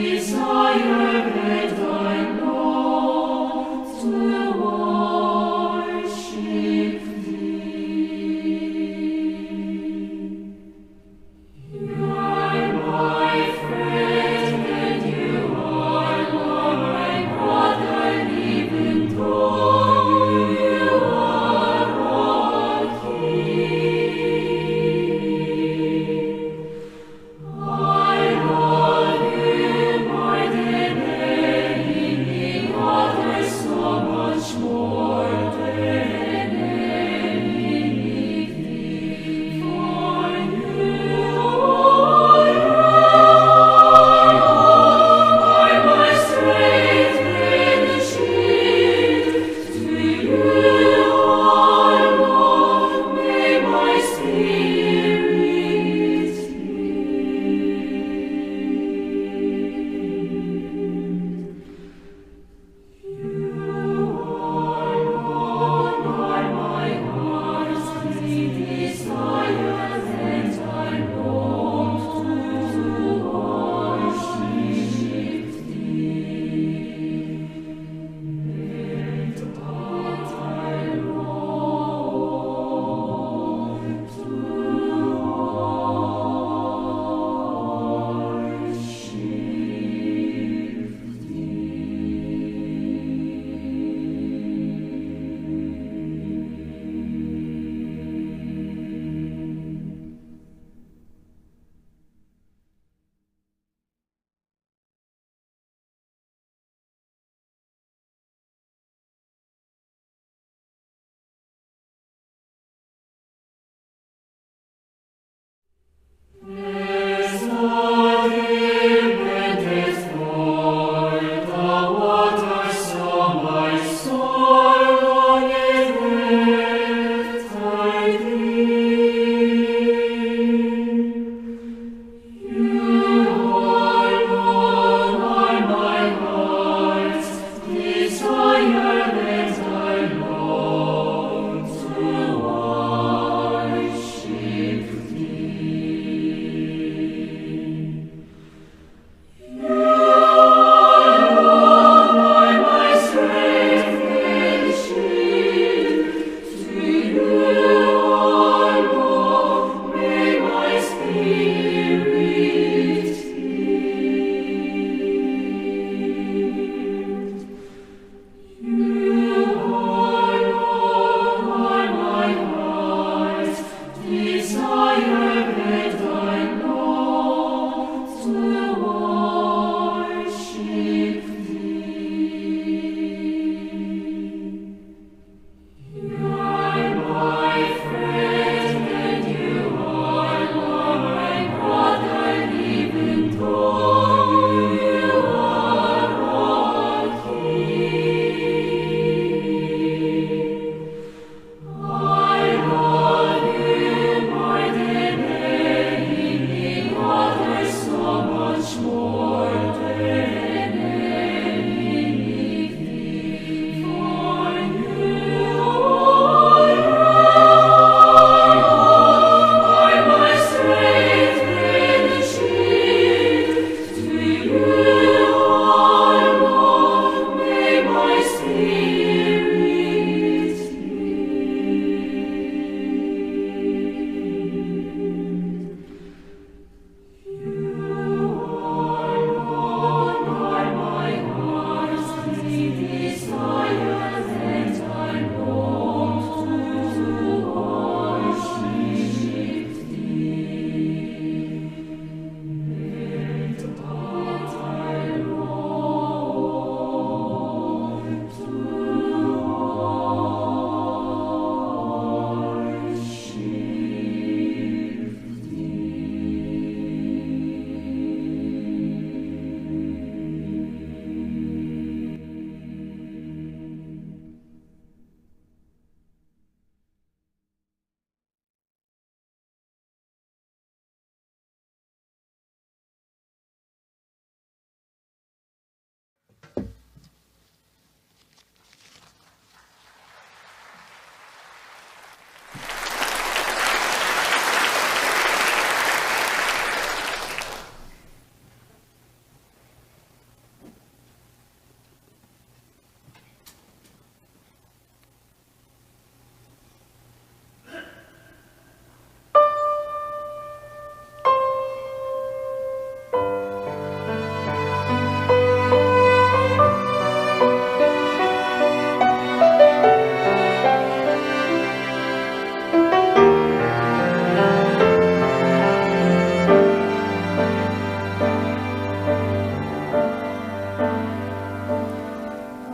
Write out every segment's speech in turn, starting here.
Desire and I long to worship Thee. You are my friend, and you are my brother, even though you are a king. I love you more than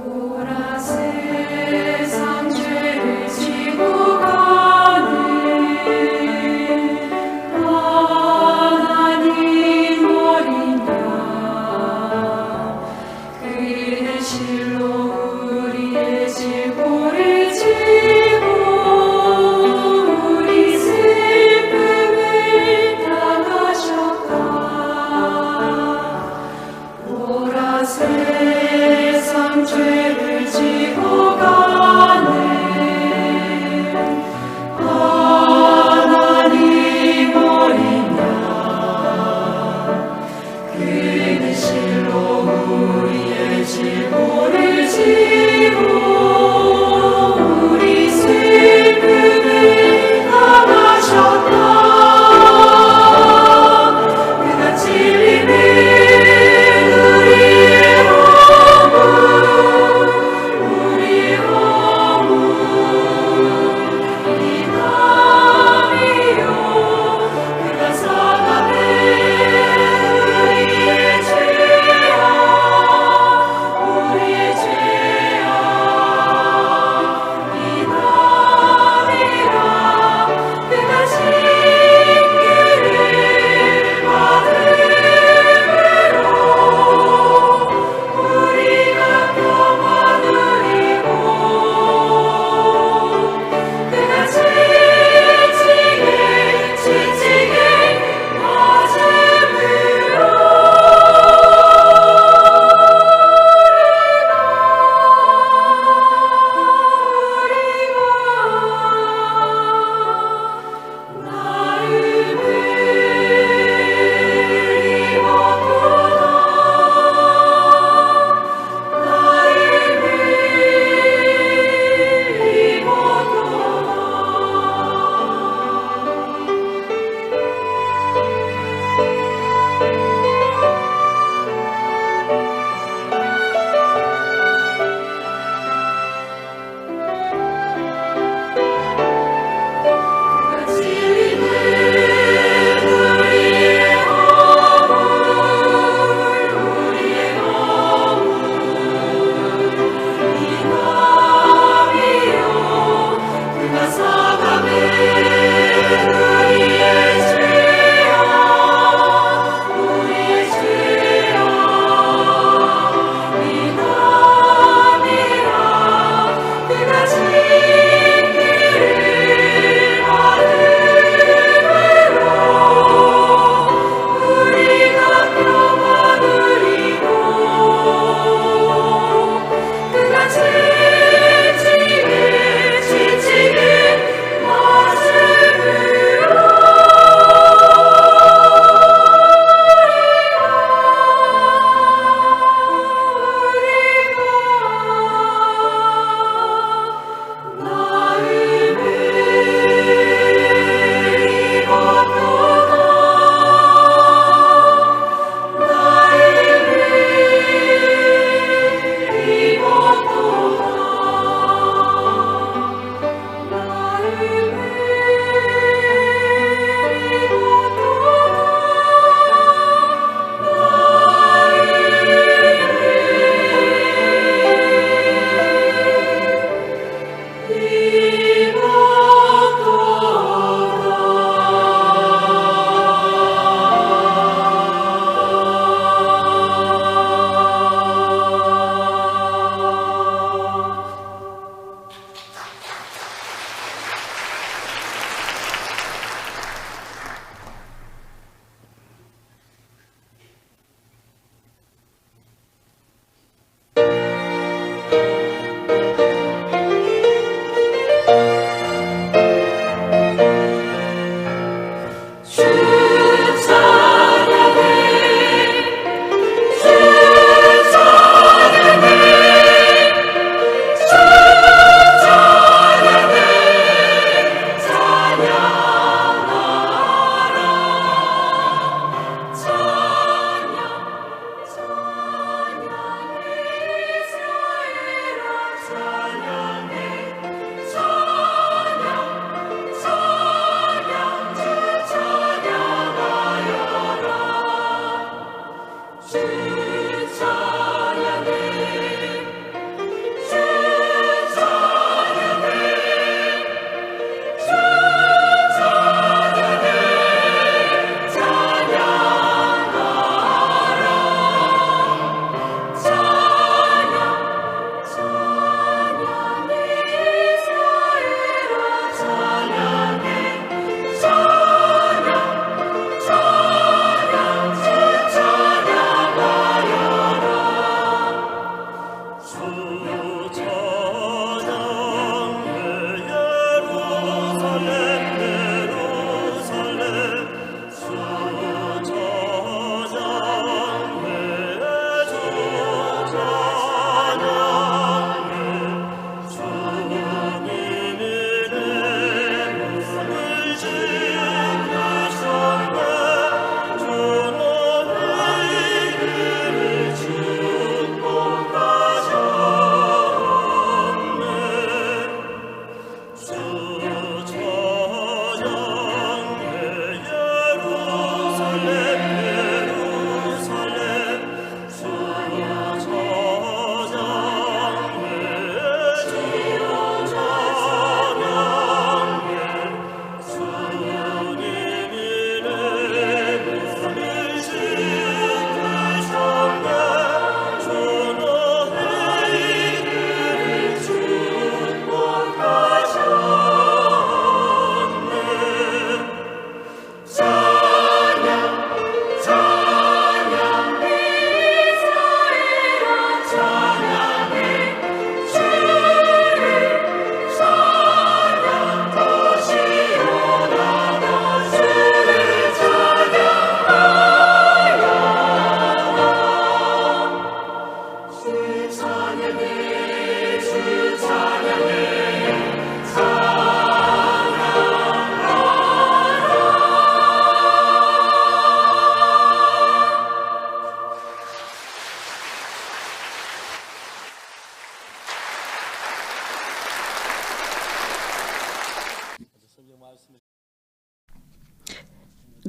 보라 세상 죄를 지고 가는 하나님 어린 양 그는 실로 우리의 질고를 지고 우리 슬픔을 당하셨다. 보라 세상 죄를 지고 가는 하나님 어린 양 그는 실로 우리의 질고를 지고 우리 슬픔을 당하셨다. 그가 진리는 우리의 허물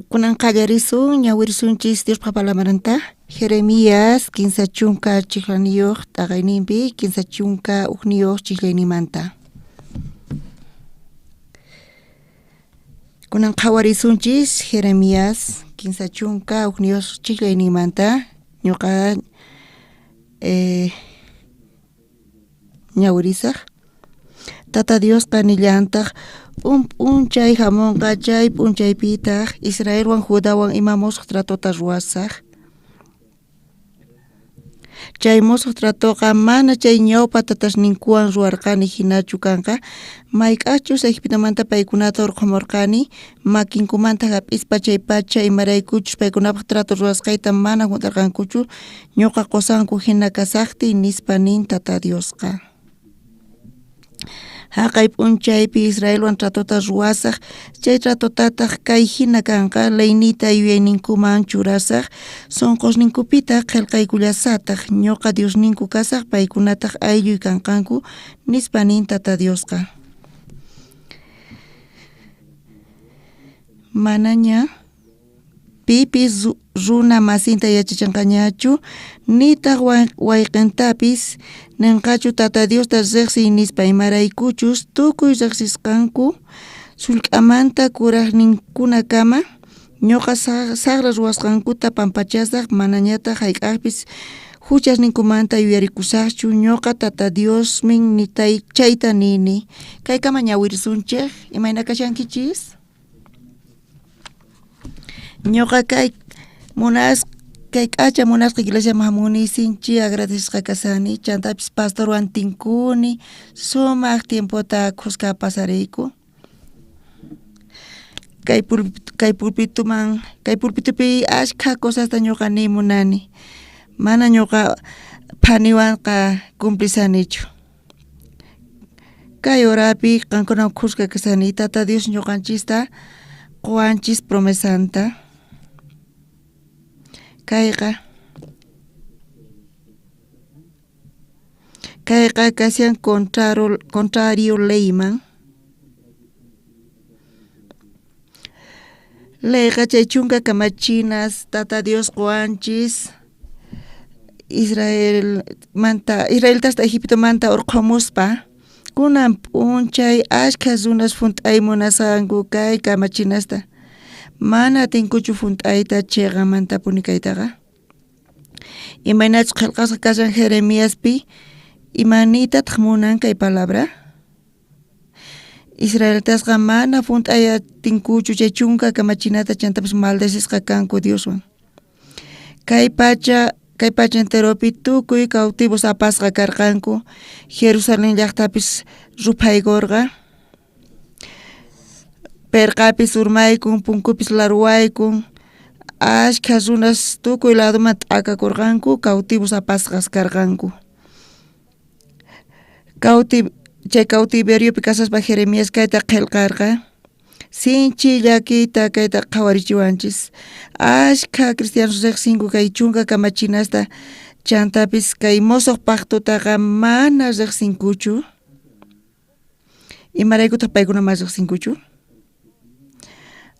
Kunan qallarisun ñawirisunchis Diospa palabranta. Jeremías 30 chijlaniyoj t'aqayninpi 31 chijlaynimanta. Kunan qhawarisunchis Jeremías 31 chijlaynimanta ñuqa ñawirisaj. Tata Diosqa nillantaj un p'unchay jamonqa chay p'unchaypitaj Israelwan Judawan ima mosoj tratota ruwasaj. Chay mosoj tratoqa mana chay ñawpa tatasninkuwan ruwarqani jinachu kanqa, mayk'ajchus Egiptomanta paykunata orqhomorqani, makinkumanta jap'ispa chaypacha imaraykuchus paykunapaj trato ruwasqayta mana junt'arqankuchu, ñoqa qosanku jina kasajtiy, nispa nin Tata Diosqa. Jaqay p'unchaypi Israelwan tratota ruwasaj, chay tratotataj kay jina kanqa, leyniyta yuyayninkuman churasaj, sonqosninkupitaj qhelqaykullasataj, ñoqa Diosninku kasaj, paykunataj aylluy kanqanku, nispa nin Tata Diosqa. Manaña pipis runa masinta yachachenqañachu, nitaj wayqentapis nenqachu Tata Diosta rejsiy nispa, imaraykuchus tukuy rejsisqanku sullk'amanta kurajninkunakama ñoqa sajra ruwasqankuta pampachasaj, manañataj jayk'ajpis juchasninkumanta yuyarikusajchu, ñoqa Tata Diosmin chayta nini. Kaykama ñawirisunchej, imayna kashankichis? Ñoqa kay munas kay k'acha munasqa iglesiaman jamuni sinchi agradecesqa kashani chantapis pastorwan tinkuni sumaj tiempota khuska pasariyku kay kay pulpituman kay pulpitupi ashkha cosasta ñoqa niy munani mana ñoqa phaniwanqa cumplisanichu. Kay horapi qankunawan khuska kashani Tata Dios ñoqanchista qowanchis promesanta. Kayqa kayqa kashan contrario leyman. Leyqa chay chunka kamachinas Tata Dios qowanchis Israelmanta israelitasta Egiptomanta orqhomuspa kunan p'unchay ashkha runas junt'ay munasqanku kay kamachinasta mana atinkuchu junt'ayta cheqamantapuni kaytaqa. Imaynachus qhelqasqa kashan Jeremiaspi ima niytataj munan kay palabra? Israelitasqa mana junt'ay atinkuchu chay chunka kamachinata chantapis maldecisqa kanku Dioswan. Kay pacha kay pacha enteropi tukuy cautivos apasqa karqanku, Jerusalén llajtapis ruphaykorqa, perqapis urmaykun, punkupis larwaykun, ashkha runas tukuy ladoman t'akakorqanku, cautivos apasqas karqanku. Chay cautiveriopi kashaspa Jeremías kayta qhelqarqa, sinchi llakiyta kayta qhawarichiwanchis. Ashkha cristianos rejsinku kay chunka kamachinasta, chantapis kay mosoj pactotaqa mana rejsinkuchu. Imaraykutaj paykuna mana rejsinkuchu?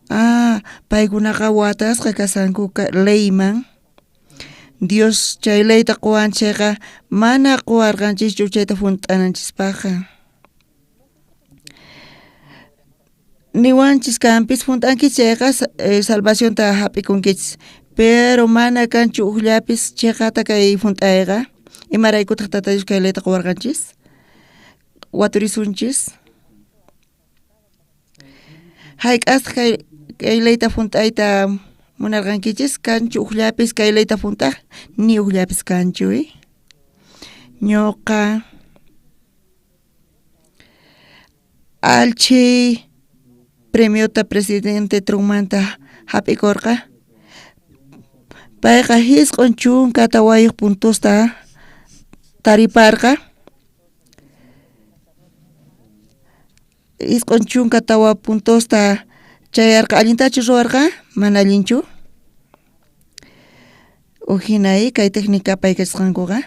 Ah, paykunaqa watasqa kashanku leyman. Dios chay leyta qowanchejqa mana qowarqanchejchu chayta junt'ananchispajqa. Niwanchis kanpis junt'ankichis chayqa salvacionta jap'ikunkichis, pero mana kanchu ujllapis cheqata kay junt'ayqa. Imaraykutaj Tata Dios kay leyta qowarqanchis? Waturisunchis. Jayk'astaj kay kay leyta junt'ayta munarqankichis? Kanchu ujllapis kay leyta junt'aj? Ni ujllapis kanchu. Ñoqa allchhiy premiota presidente Trumpmanta jap'ikorqa, payqa 94 puntosta tariparqa. 94 puntosta chayarqa, allintachu ruwarqa? Mana allinchu. Uj jina kay técnica apaykachasqankuqa.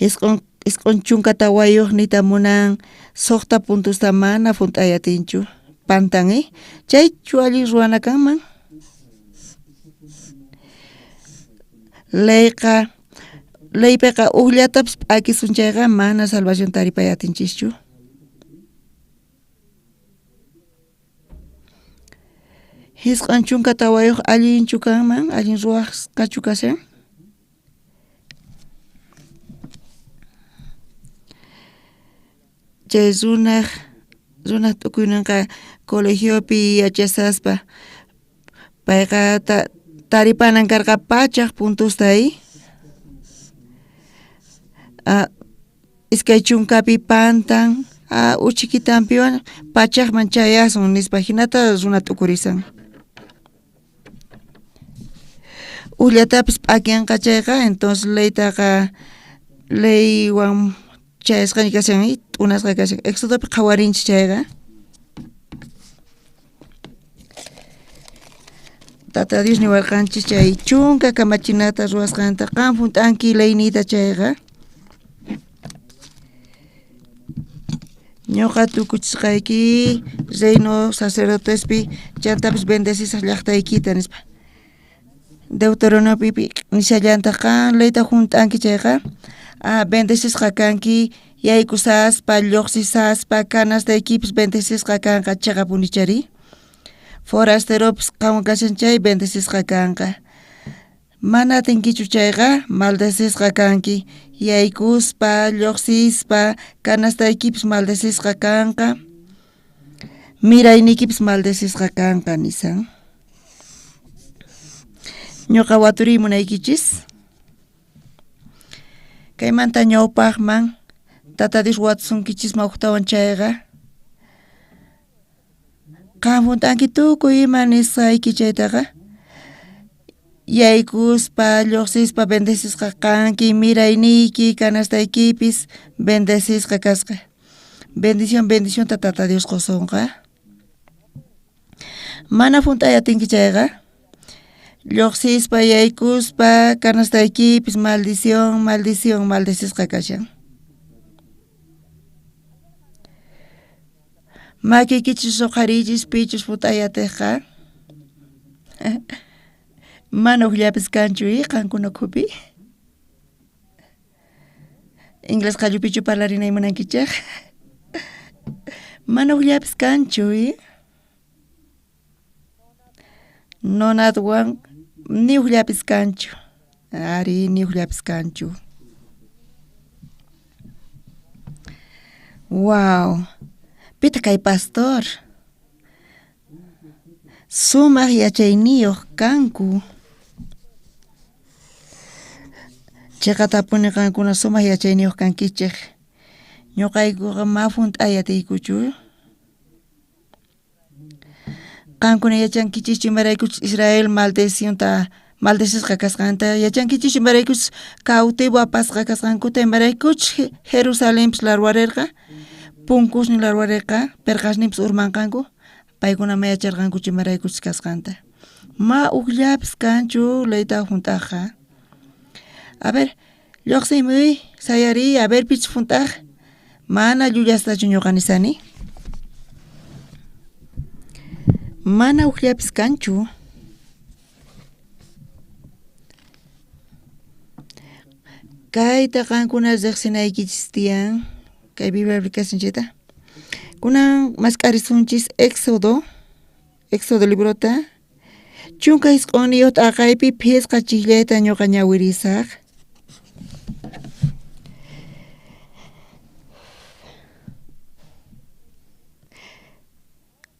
94 niyta munan. Sojta puntosta mana junt'ay atinchu. Pantan, eh? Chaychu allin ruwana kanman? Leyqa leypiqa ujllatapis p'akisun chayqa mana salvación taripay atinchischu. 94 allinchu kanman, allin ruwasqachu kashan? Chay runaj runaj t'ukuynenqa colegiopi yachasaspa payqa taripanan karqa pachaj puntosta y 20 pantan uchikitanpiwan pachajman chayasun nispa jinata runa t'ukurisan. Ujllatapis p'akenqa chayqa entonces leytaqa leywan chayasqaña kashan t'unasqa kashan. Exodopi qhawarinchej chayqa. Tata Dios niwarqanchej chay chunka kamachinata ruwasqanta qan junt'anki leyniyta chayqa. Ñoqa tukuchisqayki reino sacerdotespi chantapis bendecisaj llajtaykita nispa. Deuteronomiopi nishallantaj qan leyta junt'anki chayqa bendecisqa kanki yaykusaspa llojsisaspa canastaykipis bendecisqa kanqa cheqapunichari. Forasteropis qanwan kashan chay bendecisqa kanqa. Mana atinkichu chayqa maldecisqa kanki yaykuspa llojsispa canastaykipis maldecisqa kanqa mirayniykipis maldecisqa kanqa nisan. Ñoqa waturiy munaykichis. Kaymanta ñawpajman Tata Dios watusunkichisman ujtawan chayqa qan junt'anki tukuy ima nisqayki chaytaqa yaykuspa llojsispa bendecisqa kanki mirayniyki canastaykipis bendecisqa kasqa. Bendición bendicionta Tata Dios qosonqa. Mana junt'ay atinki chayqa llojsispa yaykuspa canastaykipis maldición maldición maldecisqa kashan. Makiykichis uqhariychis pichus junt'ay atejqa. Mana ujllapis kanchu i qankuna ukhupi. Inglés qallupichu parlarinay munankichej? Mana ujllapis kanchu i. Nonadwan ni ujllapis kanchu. Ari, ni ujllapis kanchu. Wow! Pitaq kay pastor? Sumaq yachayniyuq kanku. Cheqatapuni qankuna sumaq yachayniyuq kankichej. Ñuqaykuqa ma junt'ay atiykuchu. Qankuna yachankichischu imaraykuchus Israel maldicionta maldecisqa kasqanta, yachankichischu imaraykuchus cautivo apasqa kasqankuta, imaraykuchus Jerusalenpis larwarerqa, punkusnin larwarerqa, perqasninpis urmanqanku, paykuna ma yacharqankuchu imaraykuchus kasqanta. Ma ujllapis kanchu leyta junt'ajqa. A ver, llojsimuy, sayariy, a ver pichus junt'aj. Mana llullastachu ñuqa nisani. Mana ujllapis kanchu. Kayta qankuna riqsinaykichis tiyan, kay Bibliapi kashan chayta. Kunan mask'arisunchis Éxodo, Éxodo librota. 19 t'aqaypi phisqa chijllayta ñuqa ñawirisaq.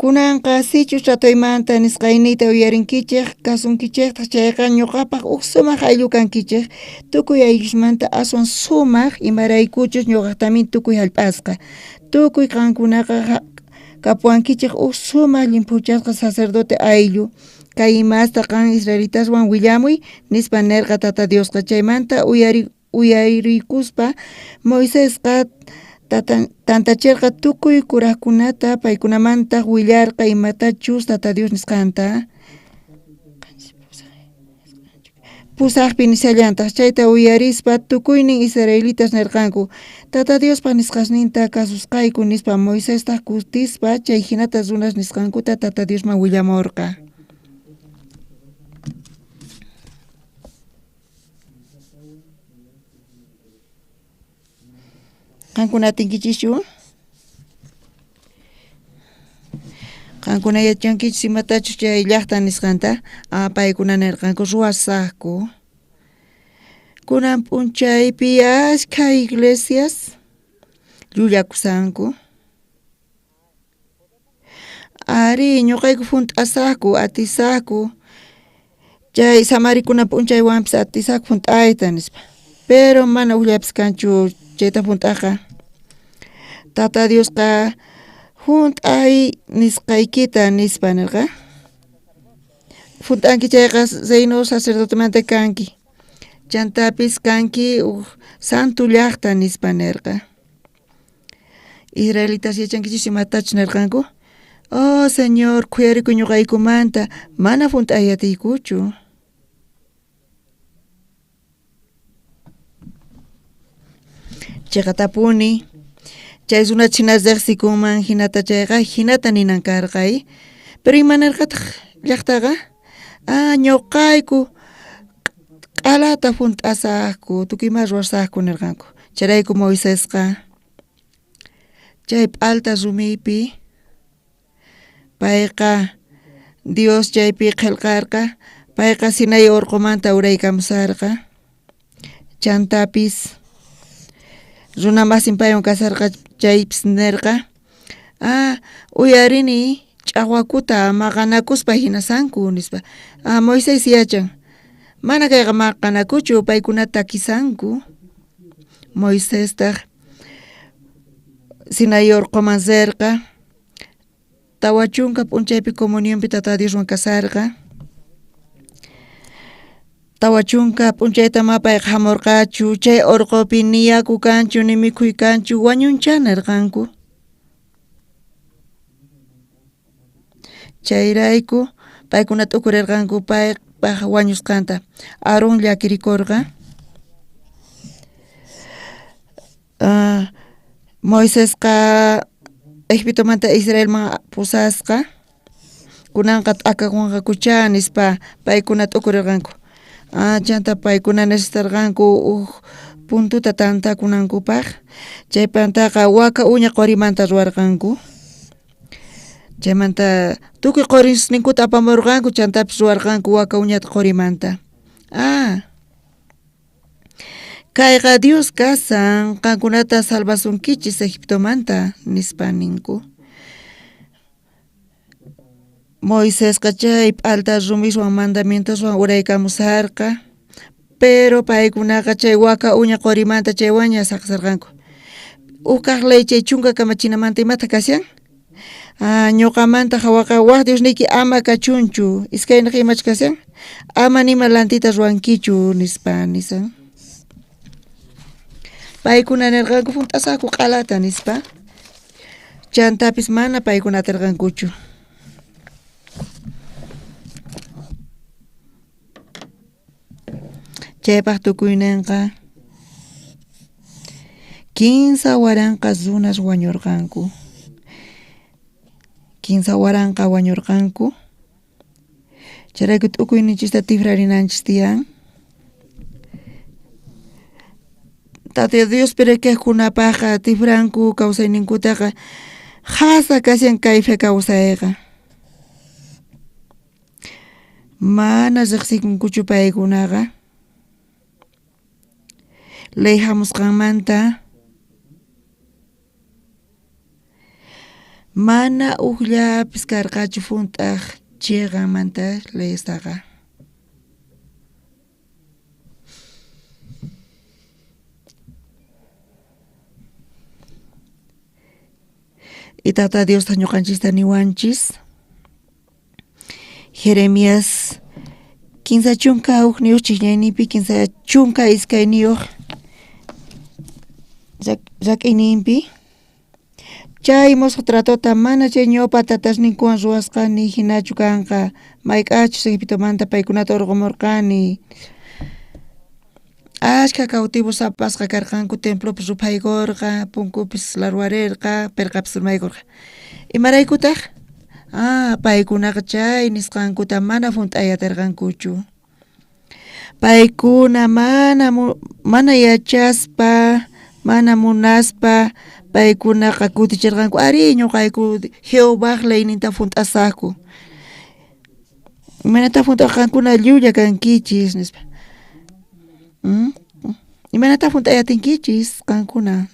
Kunanqa sichus tratoymanta nisqayniyta uyarinkichej, kasunkichejtaj chayqa, ñoqapaj uj sumaj ayllu kankichej, tukuy ayllusmanta aswan sumaj, imaraykuchus ñoqajtamin tukuy jallp'asqa. Tukuy qankunaqa kapuwankichej uj sumaj llimphuchasqa sacerdote ayllu. Kay imasta qan israelitaswan willamuy, nispa nerqa Tata Diosqa. Chaymanta uyariykuspa Moisesqa tantacherqa tukuy kurajkunata, paykunamantaj willarqa imatachus Tata Dios nisqanta. Pusajpi nishallantaj, chayta uyarispa tukuynin israelitas nerqanku, Tata Diospa nisqasninta kasusqayku, nispa. Moisestaj kutispa chay jinata runas nisqankuta Tata Diosman willamorqa. Qankuna atinkichischu? Qankuna yachankichis imatachus chay llajta nisqanta? Ah, paykuna nerqanku ruwasajku. Kunan p'unchaypi ashkha iglesias llullakusanku. Arí, ñuqayku junt'asaqku, atisaqku, chay samarikuna p'unchaywanpis atisaqku junt'ayta, nispa. Pero mana ujllapis kanchu chayta junt'aqa. Tata Diosqa junt'ay nisqaykita nispa nerqa. Junt'anki chayqa reino sacerdotemanta kanki. Chantapis kanki uj santo llajta nispa nerqa. Israelitas yachankichis imatachus nerqanku? Oh Señor, khuyarikuy ñoqaykumanta, mana junt'ay atiykuchu. Cheqatapuni, chay runa chhina rejsikunman jinata chayqa jinata ninan karqa. Pero ima nerqataj llajtaqa? Ah, ñoqayku q'alata junt'asajku, tukuy ima ruwasajku nerqanku. Chayrayku Moisesqa chay p'alta rumipi payqa Dios chaypi qhelqarqa, payqa Sinai orqomanta uraykamusarqa. Chantapis runa masin paywan kasharqa chaypis nerqa, ah, uyarini ch'ajwakuta maqanakuspa jinasanku, nispa. Ah, Moisés yachan, mana kayqa maqanakuchu, paykuna takisanku. Moisestaj Sinaí orqoman rerqa, 40 p'unchaypi comunionpi Tata Dioswan kasarqa. 40 p'unchayta ma payqa jamorqachu, chay orqopi ni yaku kanchu, ni mikhuy kanchu, wañunchá nerqanku. Chayrayku paykuna t'ukurerqanku paypaj wañusqanta. Aarón llakirikorqa. Moisesqa Egiptomanta Israelman pusasqa, kunanqa t'akawanqakuchá nispa paykuna t'ukurerqanku. Chantá paykuna necesitarqanku uj puntota tantakunankupaj, chaymantaqa waka uña qorimanta ruwarqanku. Chaymanta tukuy qorisninkuta apamorqanku, chantapis ruwarqanku waka uñata qorimanta. Ah, kayqa Dios kashan, qankunata salvasunkichis Egiptomanta, nispa ninku. Moisesqa chay p'alta rumiswan mandamientoswan uraykamusharqa, pero paykunaqa chay waka uña qorimanta chaywanña saqsarqanku. Uj kaj ley chay chunka kamachinamanta imata kashan? Ah, ñoqamanta jawaqa waj Diosniyki ama kachunchu. Iskaynej imach kashan? Ama nima lantita ruwankichu, nispa nisan. Paykuna nerqanku junt'asaqku q'alata, nispa. Chantapis mana paykuna aterqankuchu. Chaypaj tukuynenqa 3000 runas wañorqanku. 3000 wañorqanku. Chayrayku t'ukuyninchista tijrarinanchis tiyan. Tata Diospi rikejkunapajqa tijranku kawsayninkutaqa qhasa kashan kay fe kawsayqa. Mana rejsikunkuchu paykunaqa. Ley jamusqanmanta mana ujllapis karqachu junt'aj cheqanmanta leyestaqa. Y Tata Diostaj ñoqanchista niwanchis Jeremías 31 chijñayninpi 32 rak'iyninpi chay mosoj tratota mana chay ñawpa tatasninkuwan ruwasqani jinachu kanqa mayk'ajchus Egiptomanta paykunata orqhomorqani. Ashkha cautivos apasqa karqanku, templopis ruphaykorqa, punkupis larwarerqa, perqapis urmaykorqa. Imaraykutaj? Ah, paykunaqa chay nisqankuta mana junt'ay aterqankuchu. Paykuna mana mana yachaspa, mana munaspa paykunaqa kuticherqanku, arí ñoqayku Jehovaj leyninta junt'asajku. Imaynatá junt'arqankuna llulla kankichis nispa. Imaynatá junt'ay atinkichis qankuna?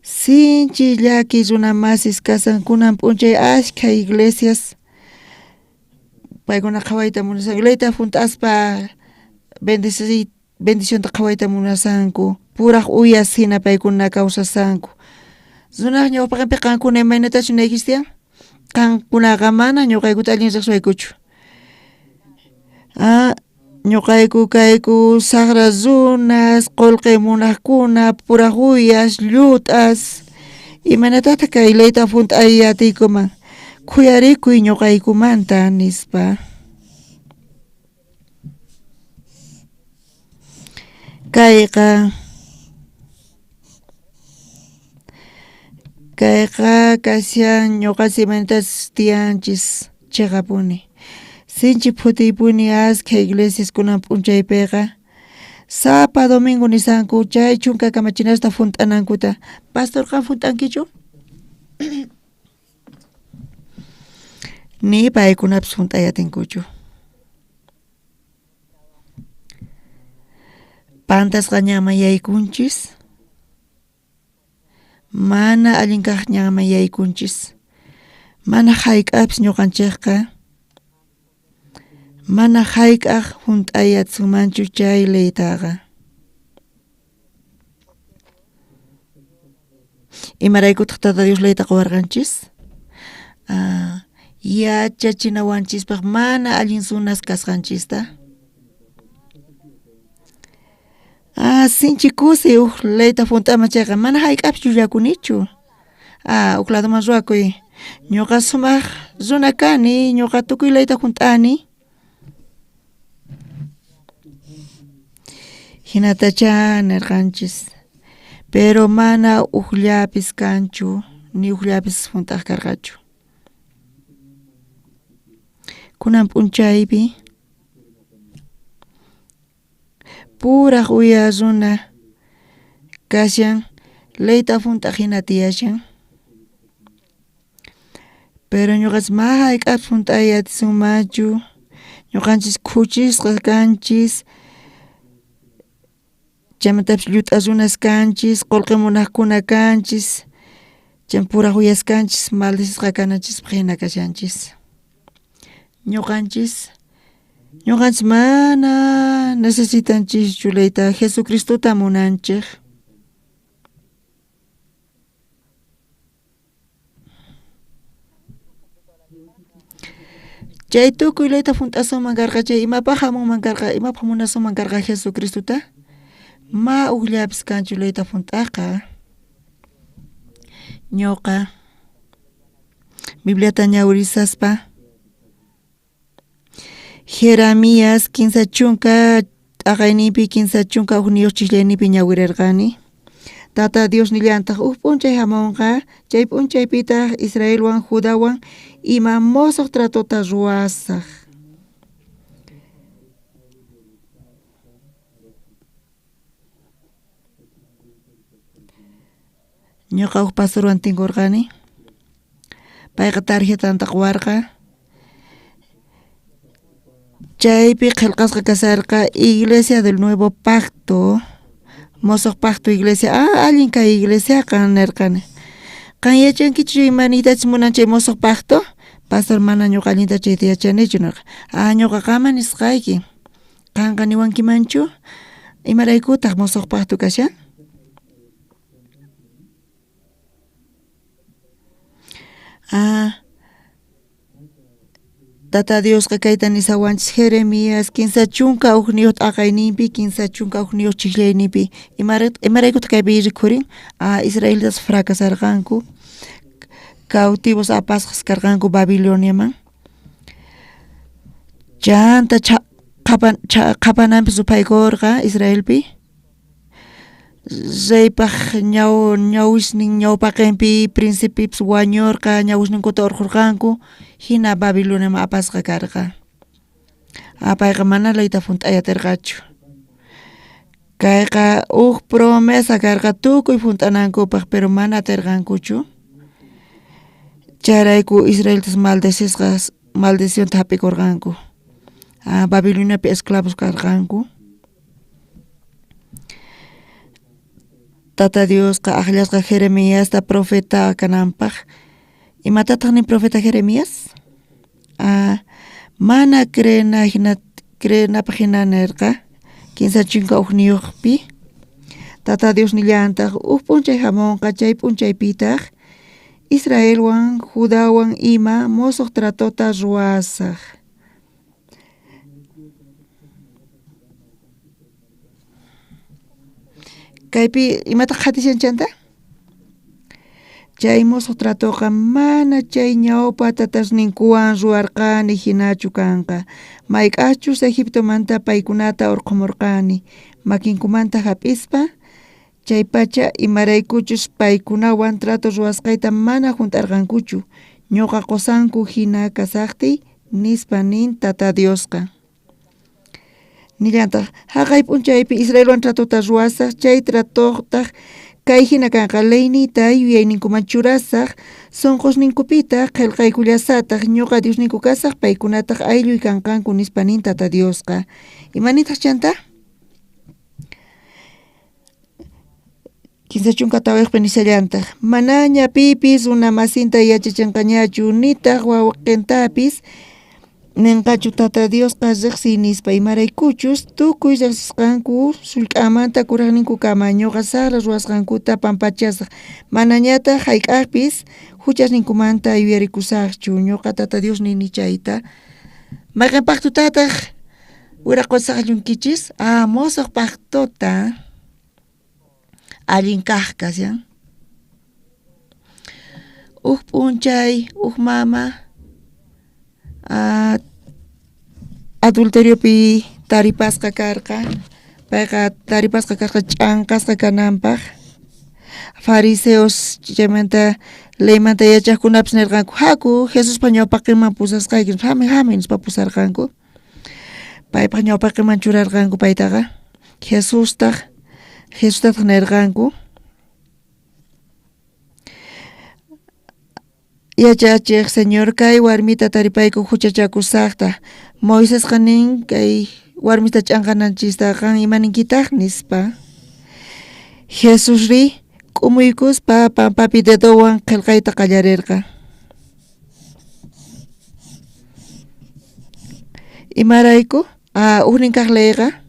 Sinchi llaki runa masis kashan kunan p'unchay ashkha iglesias paykuna qhawayta munashanku leyta junt'aspa bendicionta qhawayta munashanku puraj uyas jina paykuna kawsashanku runaj ñawpaqenpi qankuna imaynatachus niykichis tiyan qankunaqa mana ñoqaykuta allin rejsiwaykuchu ah ñoqayku kayku sajra runas qolqe munajkuna puraj uyas llut'as imaynatataj kay leyta junt'ay atiykuman khuyarikuy ñoqaykumanta nispa. Kayqa kayqa kashan ñoqanchis imaynatachus tiyanchis cheqapuni sinchi phutiypuni askha iglesias kunan p'unchaypeqa sapa domingo nishanku chay chunka kamachinasta junt'anankuta pastor qan junt'ankichu? Ni paykunapis junt'ay atinkuchu. Pantasqa ñanman yaykunchis, mana allin kaj ñanman yaykunchis, mana jayk'ajpis ñoqanchejqa mana jayk'aj junt'ay atisunmanchu chay leytaqa. Imaraykutaj Tata Dios leyta qowarqanchis? Ah, yachachinawanchispaj mana allin runas kasqanchista. Ah, sinchi kusiy uj leyta junt'aman chayqa mana jayk'ajpis llullakunichu. Ah, uj ladoman ruwakuy. Ñoqa sumaj runa kani, ñoqa tukuy leyta junt'ani. Jinatachá nerqanchis, pero mana ujllapis kanchu, ni ujllapis junt'aj karqachu. Kunan p'unchaypi puraj uya runa kashan, leyta junt'aj jina tiyashan. Pero ñuqanchis ma hayk'apis hunt'ay atisunmanchu, ñuqanchis khuchisqa kanchis, chaymantapis llut'a runas kanchis, qullqi munaqkuna kanchis, chay puraj uyas kanchis, maldecisqa kananchispaq hina kashanchis. Ñuqanchis, ñuqanchis mana necesitanchischu leyta, Jesucristota munanchej. Chay tukuy leyta junt'asunman karqa chay imapaj jamunman karqa imapaj munasunman karqa Jesucristota ma ujllapis kanchu leyta junt'ajqa ñoqa Bibliata ñawirisaspa Jeremías kinsa chunka t'aqayninpi kinsa chunka ujniyoj chijllayninpi ñawirerqani. Tata Dios nillantaj uj p'unchay jamonqa, chay p'unchaypitaj Israelwan Judawan ima mosoj tratota ruwasaj. Ñoqa uj pastorwan tinkorqani, payqa tarjetanta qowarqa, chaypi qhelqasqa kasharqa Iglesia del Nuevo Pacto, mosoj pacto iglesia, ah allin kay iglesiaqa nerqani. Qan yachankichu ima niytachus munan chay mosoj pacto? Pastor mana ñoqa allinta chayta yachanichu nerqa. Ah ñoqa qanman nisqayki. Qanqa niwankimanchu? Imaraykutaj mosoj pacto kashan? Ah, Tata Diosqa kayta nisawanchis Jeremías kinsa chunka ujniyoj t'aqayninpi, kinsa chunka ujniyoj chijllayninpi. Imaraykutaq kaypi rikhurin? Ah, israelitas fracasarqanku, cautivos apasqas karqanku Babiloniaman. Chanta qhapananpis ruphaykorqa Israelpi. Reypaj ñawisnin ñawpaqenpi principepis wañorqa, ñawisninkuta orqhorqanku, jina Babiloniaman apasqa karqa. Payqa mana leyta junt'ay aterqachu. Kayqa uj promesa karqa tukuy junt'anankupaj, pero mana aterqankuchu. Chayrayku israelitas maldecisqas maldicionta jap'ikorqanku. Babiloniapi esclavos karqanku. Tata Diosqa ajllasqa Jeremiasta profeta kananpaj. Imatataj nin profeta Jeremías? Mana creena jina creenapaj jina nerqa kinsa chunka ujniyojpi. Tata Dios nillantaj uj p'unchay jamonqa chay p'unchaypitaj Israelwan Judawan ima mosoj tratota ruwasaj. Kaypi imataj qhatishan chanta? Chay mosoj tratoqa mana chay ñawpa tatasninkuwan ruwarqani jinachu kanqa, mayk'ajchus Egiptomanta paykunata orqhomorqani makinkumanta jap'ispa, chaypacha imaraykuchus paykunawan trato ruwasqayta mana junt'arqankuchu, ñoqa qosanku jina kasajtiy, nispa nin Tata Diosqa. Nillantaj, jaqay p'unchaypi Israelwan tratota ruwasaj, chay tratotaj kay jina kanqa, leyniyta yuyayninkuman churasaj, sonqosninkupitaj qhelqaykullasataj, ñoqa Diosninku kasaj, paykunataj aylluy kanqanku, nispa nin Tata Diosqa. Ima nitaj chantá? 34pi nishallantaj, manaña pipis runa masinta yachachenqañachu, nitaj wawqentapis nenqachu Tata Diosqa rejsiy nispa, imaraykuchus tukuy rejsisqanku sullk'amanta kurajninkukama ñoqa sajra ruwasqankuta pampachasaj, manañataj jayk'ajpis juchasninkumanta yuyarikusajchu, ñoqa Tata Dios nini chayta. Mayqen pactotataj wiraqosajllunkichis? Ah, mosoj pactota. Allin kaj kashan. Uj p'unchay uj mama adulteriopi taripasqa karqa, payqa taripasqa karqa ch'anqasqa kananpaj. Fariseos chaymanta leymanta yachajkunapis nerqanku, jaku Jesuspa ñawpaqenman pusasqayki, jami jami nispa pusarqanku. Paypaj ñawpaqenman churarqanku paytaqa. Jesustaj Jesustataj nerqanku, Yachachej Señor, kay warmita taripayku juchachakusajta. Moisesqa nin kay warmita ch'anqananchista, qan ima ninkitaj? nispa. Jesusrí k'umuykuspa pampapi dedowan qhelqayta qallarerqa. Imarayku? Ah, ujnin kaj leyqa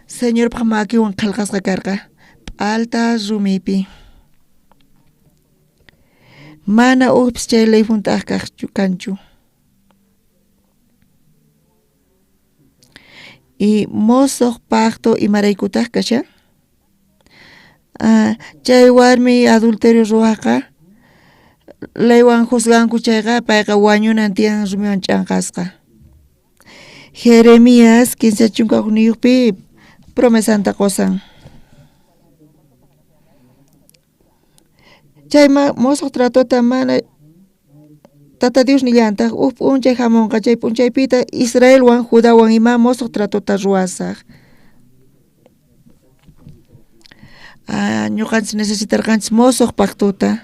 Señorpaj makinwan qhelqasqa karqa p'alta rumipi. Mana ujpis chay ley junt'aj kajchu kanchu. Y mosoj pacto imaraykutaj kashan? Ah, chay warmi adulterio ruwajqa leywan juzganku chayqa payqa wañunan tiyan rumiwan ch'anqasqa. Jeremías 31pi promesanta qosan. Chay mosoj tratota mana Tata Dios nillantaj uj p'unchay jamonqa, chay p'unchaypitaj Israelwan Judawan ima mosoj tratota ruwasaj. Ah, ñoqanchis necesitarqanchis mosoj pactota.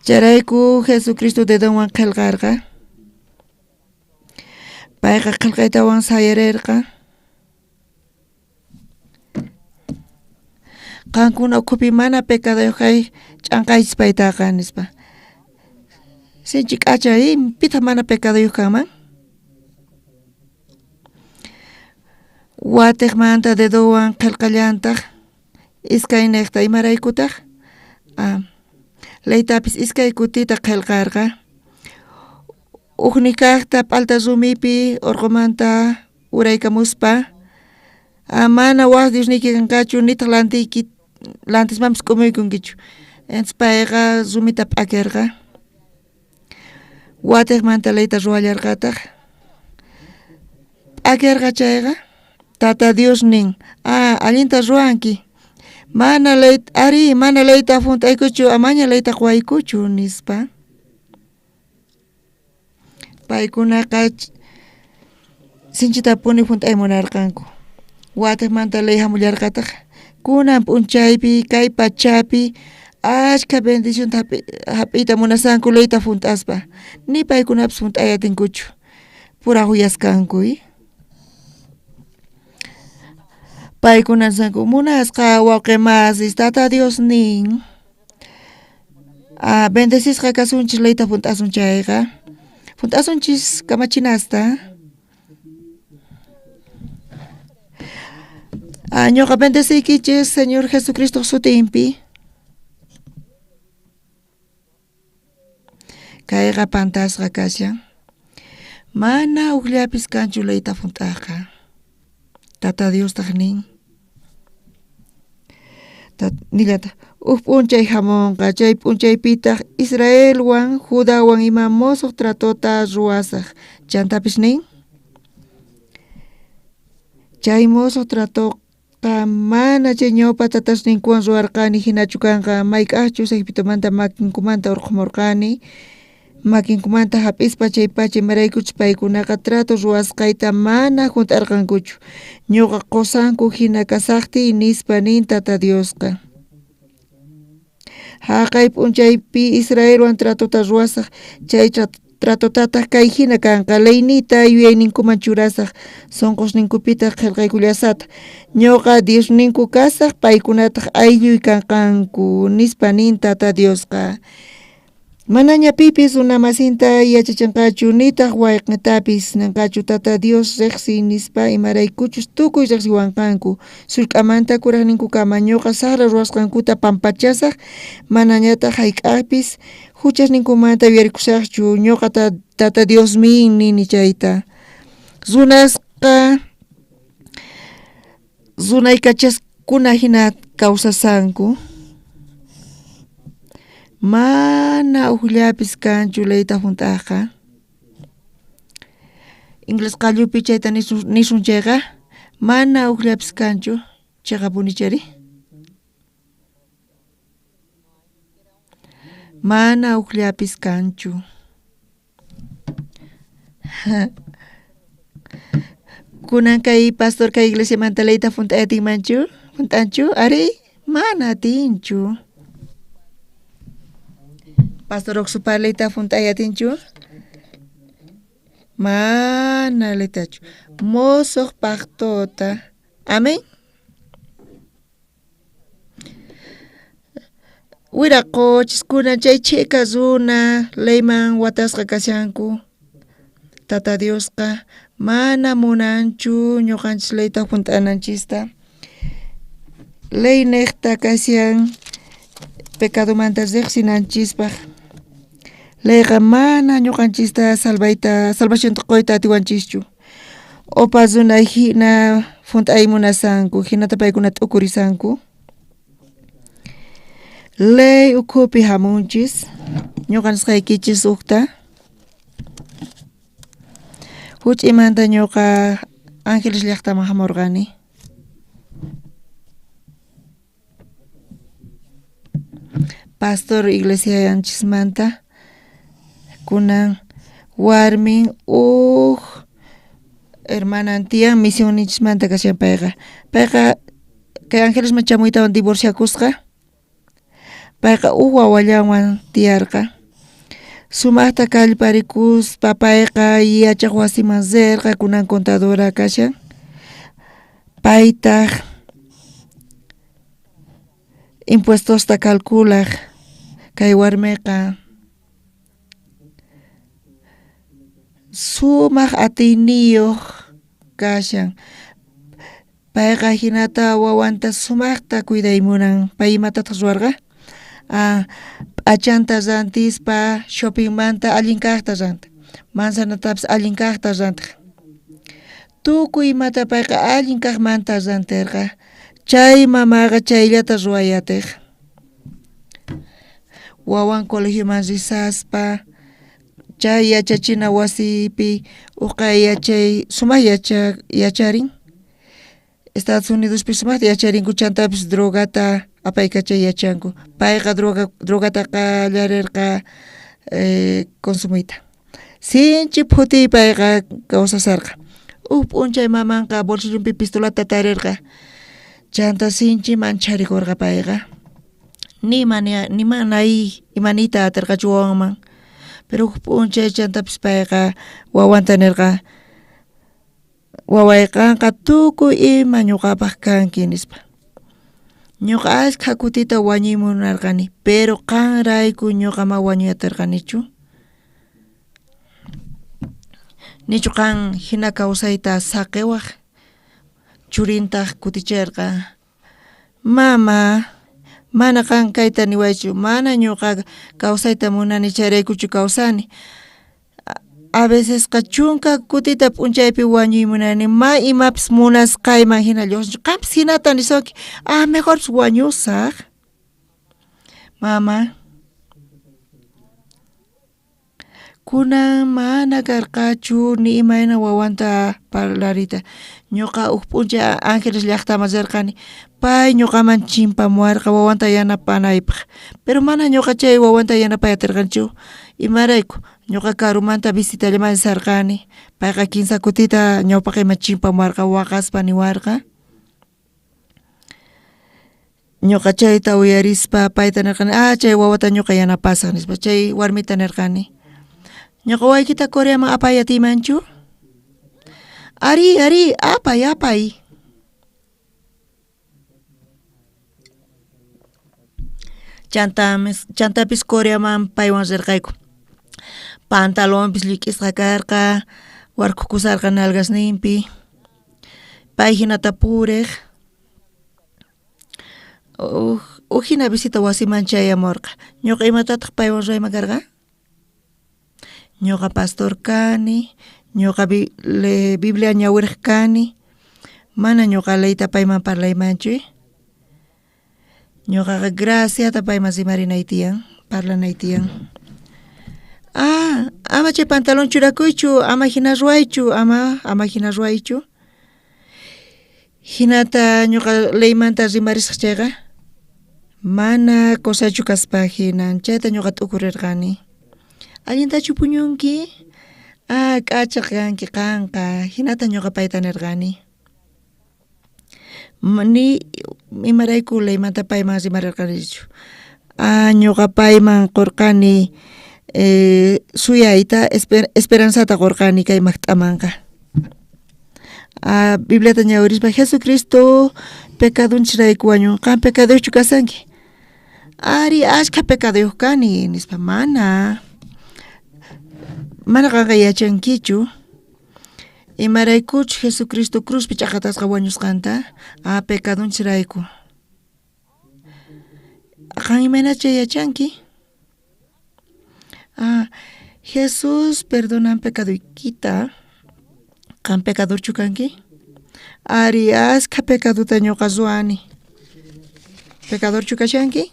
Chayrayku Jesucristo dedonwan qhelqarqa. Payqa qhelqaytawan sayarerqa. Qankuna ukhupi mana pecadoyoj kay ch'anqaychis paytaqa, nispa. Sinchi k'acha, pitaq mana pecadoyoj kanman? Watejmanta dedowan qhelqallantaj iskaynejta, imaraykutaj? Leytapis iskay kutita qhelqarqa. Ujnikajta p'alta rumipi orqomanta uraykamuspa, mana waj diosniyki kanqachu, nitaj lantiyki lantismanpis k'umuykunkichu. Entonces payqa rumita p'akerqa. Watejmanta leyta ruwallarqataj. P'akerqa chayqa, Tata Dios nin, ah, allinta ruwanki. Mana ley, arí, mana leyta junt'aykuchu, amaña leyta qowaykuchu, nispa. Paykunaqa sinchitapuni junt'ay munarqanku. Watejmanta ley jamullarqataj, kunan p'unchaypi kay pachapi ashkha bendicionta jap'iyta munasanku leyta junt'aspa, ni paykunapis junt'ay atinkuchu, puraj uyas kanku. Paykuna nisanku, munasqa wawqe masis, Tata Dios nin, Ah, bendecisqa kasunchis leyta junt'asun chayqa, junt'asunchis kamachinasta. Ah, ñoqa bendeciykichis Señor Jesucristoj sutinpi. Kayqa pantasqa kashan. Mana ujllapis kanchu leyta junt'ajqa. Tata Diostaj nin. Nillataj, uj p'unchay jamonqa, chay p'unchaypitaj Israelwan Judawan ima mosoj tratota ruwasaj. Chantapis nin, chay mosoj tratoqa mana chay ñawpa tatasninkuwan ruwarqani jinachu kanqa, mayk'ajchus Egiptomanta makinkumanta orqhomorqani, makinkumanta jap'ispa chaypacha imaraykuchus paykunaqa trato ruwasqayta mana junt'arqankuchu, ñoqa qosanku jina kasajtiy, nispa nin Tata Diosqa. Jaqay p'unchaypi Israelwan tratota ruwasaj, chay tratotataj kay jina kanqa, leyniyta yuyayninkuman churasaj, sonqosninkupitaj qhelqaykullasata. Ñoqa Diosninku kasaj, paykunataj aylluy kanqanku, nispa nin Tata Diosqa. Manaña pipis runa masinta yachachenqachu, nitaj wayqentapis nenqachu Tata Dios rejsiy nispa, imaraykuchus tukuy rejsiwanqanku. Sullk'amanta kurajninkukama ñoqa sajra ruwasqankuta pampachasaj, manañataj jayk'ajpis juchasninkumanta yuyarikusajchu. Ñoqa Tata Diosmin nini chayta. Runasqa runaykachaskuna jina kawsasanku, mana ujllapis kanchu leyta junt'ajqa. Inglés qallupi chayta nisun chayqa, mana ujllapis kanchu, cheqapunichari. Mana ujllapis kanchu. Kunan kay pastor kay iglesiamanta leyta junt'ay atinmanchu? Junt'anchu? Arí, mana atinchu. Pastor Oxupar leyta junt'ay atinchu? Mana leytachu. Mosoj pactota. Amén. Wiraqochis kunan chay chhika runa leyman watasqa kashanku. Tata Diosqa mana munanchu ñoqanchis leyta junt'ananchista. Ley nejta kashan pecadomanta rejsinanchispaj. Leyqa mana ñoqanchista salvayta salvacionta qoyta atiwanchischu. Opa runa jina junt'ay munasanku, jinata paykuna t'ukurisanku. Ley ukhupi jamunchis, ñoqa nisqaykichis ujta. Juch'imanta ñoqa Ángeles llajtaman jamurqani. Pastor iglesianchismanta kunan warmin uj hermanan tiyan misionninchismanta kashan payqa. Payqa kay Angelesman chamuytawan divorciakusqa. Payqa uj wawallanwan tiyarqa. Sumajta kallparikuspa payqa yachaj wasiman rerqa kunan contadora kashan. Paytaj impuestosta calculaj kay warmeqa sumaj atiyniyoj kashan. Payqa jinata wawanta sumajta cuiday munan. Pay imatataj ruwarqa? Ah, p'achanta rantispa shoppingmanta allin kajta rantej, manzanatapis allin kajta rantej. Tukuy imata payqa allin kajmanta ranterqa. Chay mamaqa chayllata ruway atej. Wawan colegioman risaspa. Chay yachachina wasipi uqa yachay sumaj yacha yacharin Estados Unidospi sumajta yacharinku chantapis drogata apaykachay yachanku payqa droga drogata qallarerqa consumiyta sinchi phutiy payqa kawsasarqa uj p'unchay mamanqa bolsillonpi pistolata tarerqa chanta sinchi mancharikorqa payqa ni mana ni mana ima niyta aterqachu wawanman pero uj p'unchay chantapis payqa wawanta nerqa waway qanqa tukuy ima ñuqapaj kanki nispa ñuqa ashkha kutita wañuy munarqani pero qanrayku ñuqa ma wañuy aterqanichu nichu qan jina kawsayta saqewaj churintaj kuticherqa Mama, mana qan kayta niwaychu, mana ñuqa kawsayta munani chayraykuchu kawsani. A vecesqa chunka kutita p'unchaypi wañuy munani, ma imapis munasqayman jina lluqsinchu, qampis jinata nisunki, ah mejorpis wañusaj. Mama, Kunan mana karqachu ni imayna wawanta parlariyta. Ñuqa uj p'unchay Ángeles llaqtaman rirqani, pay ñuqaman chimpamuwarqa wawanta yanapanaypaq, pero mana ñuqa chay wawanta yanapay atirqanichu, imarayku ñuqa karumanta visitallaman risarqani, payqa kinsa kutita ñawpaqeyman chimpamuwarqa waqaspa niwarqa. Ñuqa chayta uyarispa payta nirqani, ah chay wawata ñuqa yanapasaj nispa, chay warmita nirqani, ñuqa wawaykita Coreaman apay atiymanchu? Arí, arí, apay, apay. Chanta chantapis Coreaman paywan rirqayku, pantalonpis llik'isqa karqa, warkhukusarqa nalgasninpi, pay jinata purej. Uj uj jina visita wasiman chayamorqa, ñuqa imatataq paywan ruwayman karqa? Ñuqa pastor kani, ñuqa biblia ñawirej kani, mana ñuqa leyta payman parlaymanchu, ñuqaqa graciata payman rimarinay tiyan, parlanay tiyan. Ah, ama chay pantalón churakuychu, ama jina ruwaychu, ama ama jina ruwaychu. Jinata ñuqa leymanta rimarisaj chayqa, mana cosachu kaspa jina chayta ñuqa t'ukurerqani. Allintachu puñunki? Ah, k'acha kanki qanqa, jinata ñuqa payta nerqani. Ni imarayku leymanta payman rimarerqanichu. Ah, ñuqa payman qorqani suyayta esperanzata qorqani kay majt'amanqa. Ah, Bibliata ñawirispa Jesucristo pecadonchejrayku wañun, qan pecaduyojchu kashanki? Ari, ashkha pecaduyoj kani, nispa, mana, mana qanqa yachankichu imaraykuchus Jesucristo cruzpi ch'aqatasqa wañusqanta, ah pecadonchejrayku. Qan imaynachá yachanki? Ah, Jesús perdonan pecadoykita, qan pecadorchu kanki? Ari, askha pecadota ñuqa ruwani. Pecadorchu kashanki?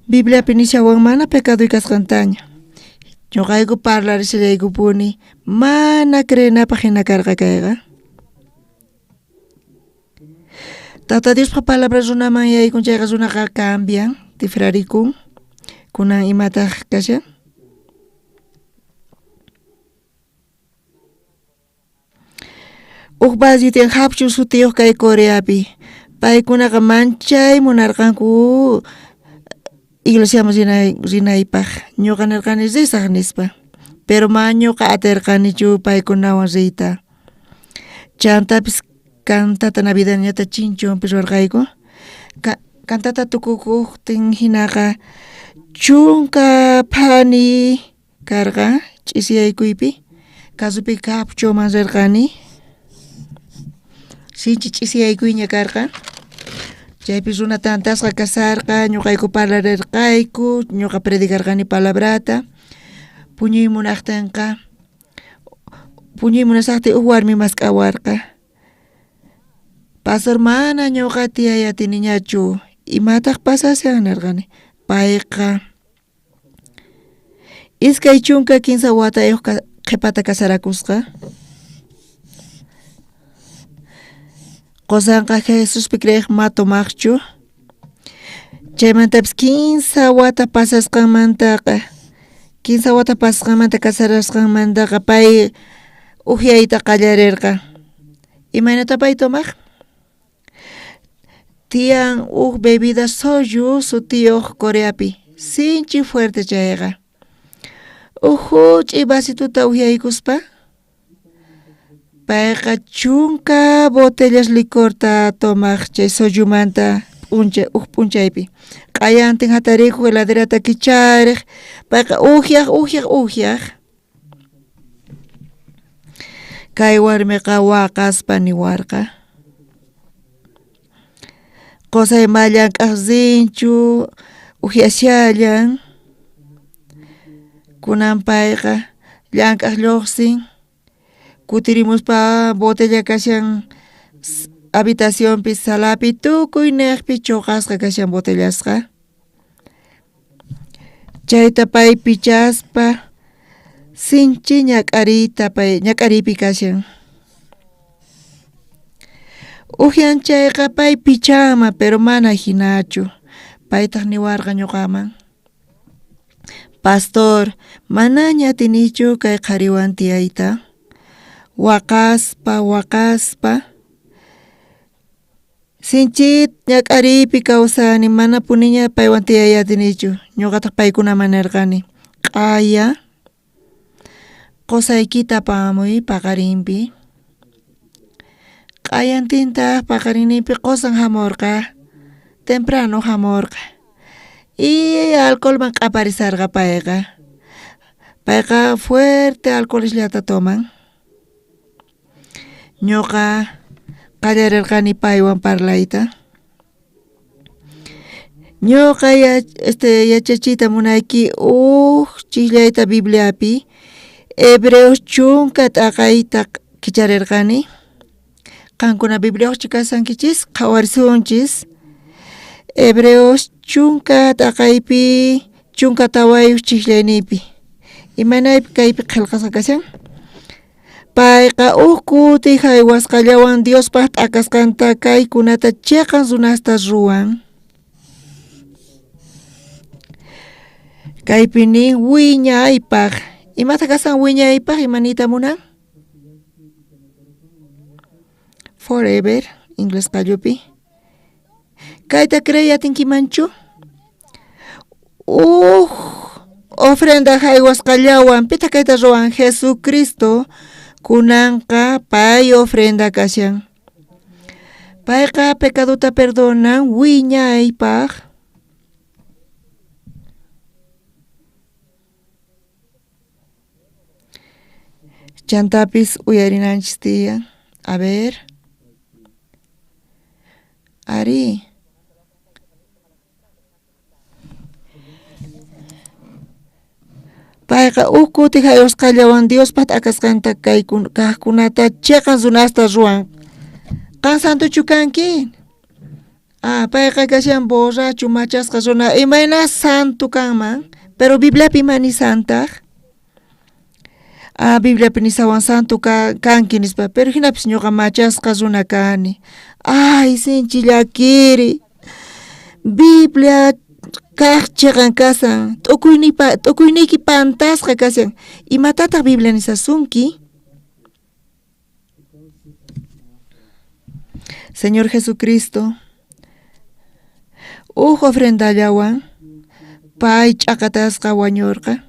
Bibliapi nishawan mana pecadoy kasqantaña. Ñuqayku parlarishallaykupuni mana creenapaj jina karqa kayqa. Tata Diospa palabra runaman yaykun chayqa runaqa cambian, tifrarikun. Kunan imataj kashan? Uj barrio tiyan Hapchu sutiyoj kay Coreapi. Paykunaqa manchay munarqanku iglesiaman rinay rinaypaj. Ñuqa nerqani risaj nispa. Pero ma ñuqa aterqanichu paykunawan riyta. Chantapis cantata navideñata chinchunpi ruwarqayku. Cantata tukukojtin jinaqa chunka phani karqa ch'isiyaykuypi, carropi Capchoman rerqani, sinchi ch'isiyaykuyña karqa, chaypi runa tantasqa kasharqa, ñoqayku parlarerqayku, ñoqa predicarqani palabrata, puñuy munajtenqa, puñuy munashajtiy uj warmi mask'awarqa, pastor mana ñoqa tiyay atiniñachu, imataj pasashan nerqani, payqa. 23 watayoj qhepata casarakusqa. Qosanqa Jesuspi creej ma tomajchu. Chaymantapis 15 wata pasasqanmantaqa, 15 wata pasasqanmanta casarasqanmantaqa pay ujyayta qallarerqa. Imaynata pay tomaj? Tiyan uj bebida soju sutiyoj Coreapi, sinchi fuerte chayqa. Uj juch'iy vasituta ujyaykuspa payqa 10 botellas licorta tomaj chay sojumanta p'unchay uj p'unchaypi. Q'ayantin jatarikuj heladerata kicharej, payqa ujyaj ujyaj ujyaj. Kay warmiqa waqaspa niwarqa, qosay ma llank'aj rinchu, ujyashallan, kunan payqa llank'aj llojsin, kutirimuspa botella kashan habitacionpi, salapi, tukuy nejpi choqasqa kashan botellasqa. Chayta pay pichaspa sinchi ñak'ariyta pay ñak'ariypi kashan. Ujyan chayqa pay pichanman, pero mana jinachu. Paytaj niwarqa ñuqaman, pastor, manaña atinichu kay qhariwan tiyayta. Waqaspa, waqaspa, sinchita ñak'ariypi kawsani, manapuniña paywan tiyay atinichu. Ñuqataq paykunaman nerqani, q'aya qosaykita apamuy paqarinpi. Q'ayantintaj paqarinninpi qosan jamorqa, temprano jamorqa. Y alcoholman q'aparisarqa payqa. Payqa fuerte alcoholesllata toman. Ñuqa qallarerqani paywan parlayta. Ñuqa yachachiyta munayki uj chijllayta Bibliapi, Hebreos 10 t'aqayta kicharerqani. Qankuna Bibliawanchu kashankichis, qhawarisunchis. Hebreos 10 t'aqaypi 14 chijllayniypi. Imaynaypi kaypi qhelqasqa kashan? Payqa uj kuti jaywasqallawan Diospaj t'akasqanta kaykunata cheqan runasta ruwan. Kaypi nin wiñaypaj. Imata kasan wiñaypaj? Ima niyta munan? Forever, inglés qallupi. Kayta creey atinkimanchu? Uj ofrenda jaywasqallawan, pitaq kayta ruwan? Jesucristo. Kunanqa pay ofrenda kashan. Payqa pecadota perdonan wiñaypaj. Chantapis uyarinanchis tiyan. A ver. Ari. Payqa uj kuti jaywasqallawan Diospaj t'akasqanta kajkunata cheqan runasta ruwan. Qan santochu kanki? Ah, payqa kashan borracho, machasqa runa. Imayna santo kanman? Pero Bibliapi ima nisantaj? Ah, Bibliapi nisawan santo kanki nispa, pero jinapis ñuqa machasqa runa kani. Ay, sinchi llakiri. Biblia kaj cheqan kasan, t'ukuyniyki pantasqa kashan. Imatataq Biblia nisasunki? Señor Jesucristo uj ofrendallawan pay ch'aqatasqa wañorqa.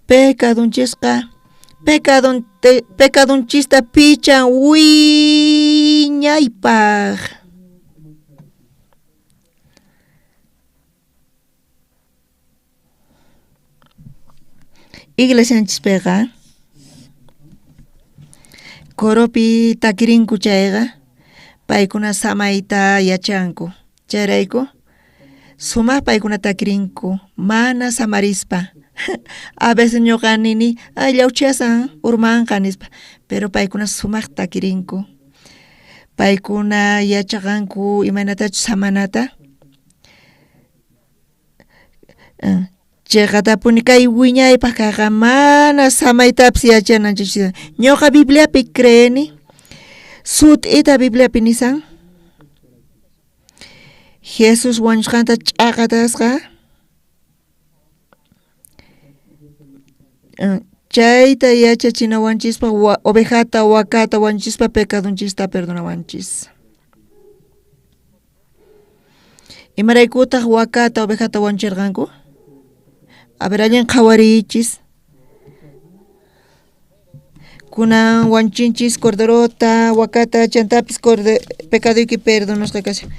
Pecadonchisqa pecadonchista pichan wiñaypaj. Iglesianchispeqa coropi takirinku chayqa paykuna samayta yachanku. Chayrayku sumaq paykuna takirinku mana samarispa. A veces ñuqa nini, ay llawchasan urmanqa nispa, pero paykuna sumaqta takirinku. Paykuna yachaqanku imaynatachus samanata. Cheqatapuni kay wiñaypaj kajqa mana samaytapis yachananchis. Ñoqa Bibliapi creeni, sut'ita Bibliapi nisan. Jesús wañusqanta ch'aqatasqa chayta yachachinawanchispaj ovejata wakata wañuchispa pecadonchista perdonawanchis. Imaraykutaj wakata ovejata wañucherqanku? A ver, allin qhawariychis. Kunan wañuchinchis corderota, wakata, chantapis pecadoyki perdonasqa kashan.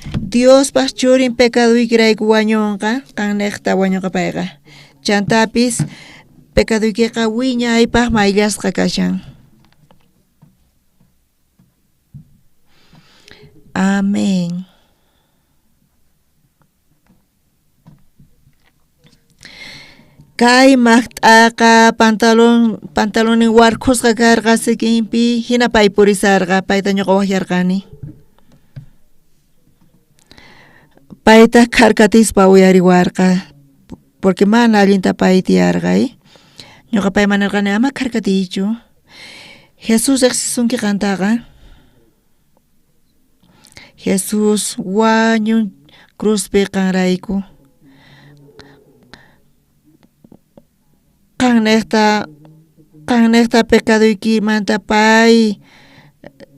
Diospaj churin pecadoykirayku wañonqa, qannejta wañonqa payqa. Chantapis pecadoykeqa wiñaypaj mayllasqa kashan. Amén. Kay majt'aqa pantalon pantalonnin warkhusqa karqa sikinpi jina pay purisarqa payta ñuqa wajyarqani. Paytaj kharkatispa uyariwarqa porque mana allinta pay tiyarqa ñuqa payman nirqani ama kharkatiychu Jesús riqsisunki qantaqa. Jesús wañun cruzpi qanrayku. Qannejta qannejta pecadoykimanta pay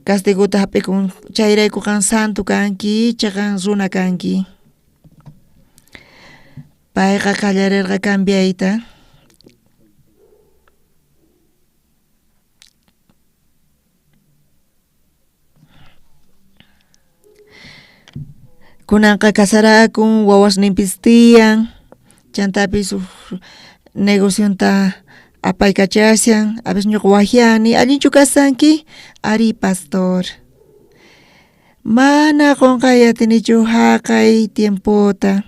castigota jap'ikun chayrayku qan santo kanki cheqan runa kanki. Payqa qallarerqa cambiayta. Kunanqa casarakun wawasninpis tiyan chantapis uj negocionta apaykachashan a veces ñuqa wajyani allinchu kashanki ari pastor mana qonqay atinichu jaqay tiempota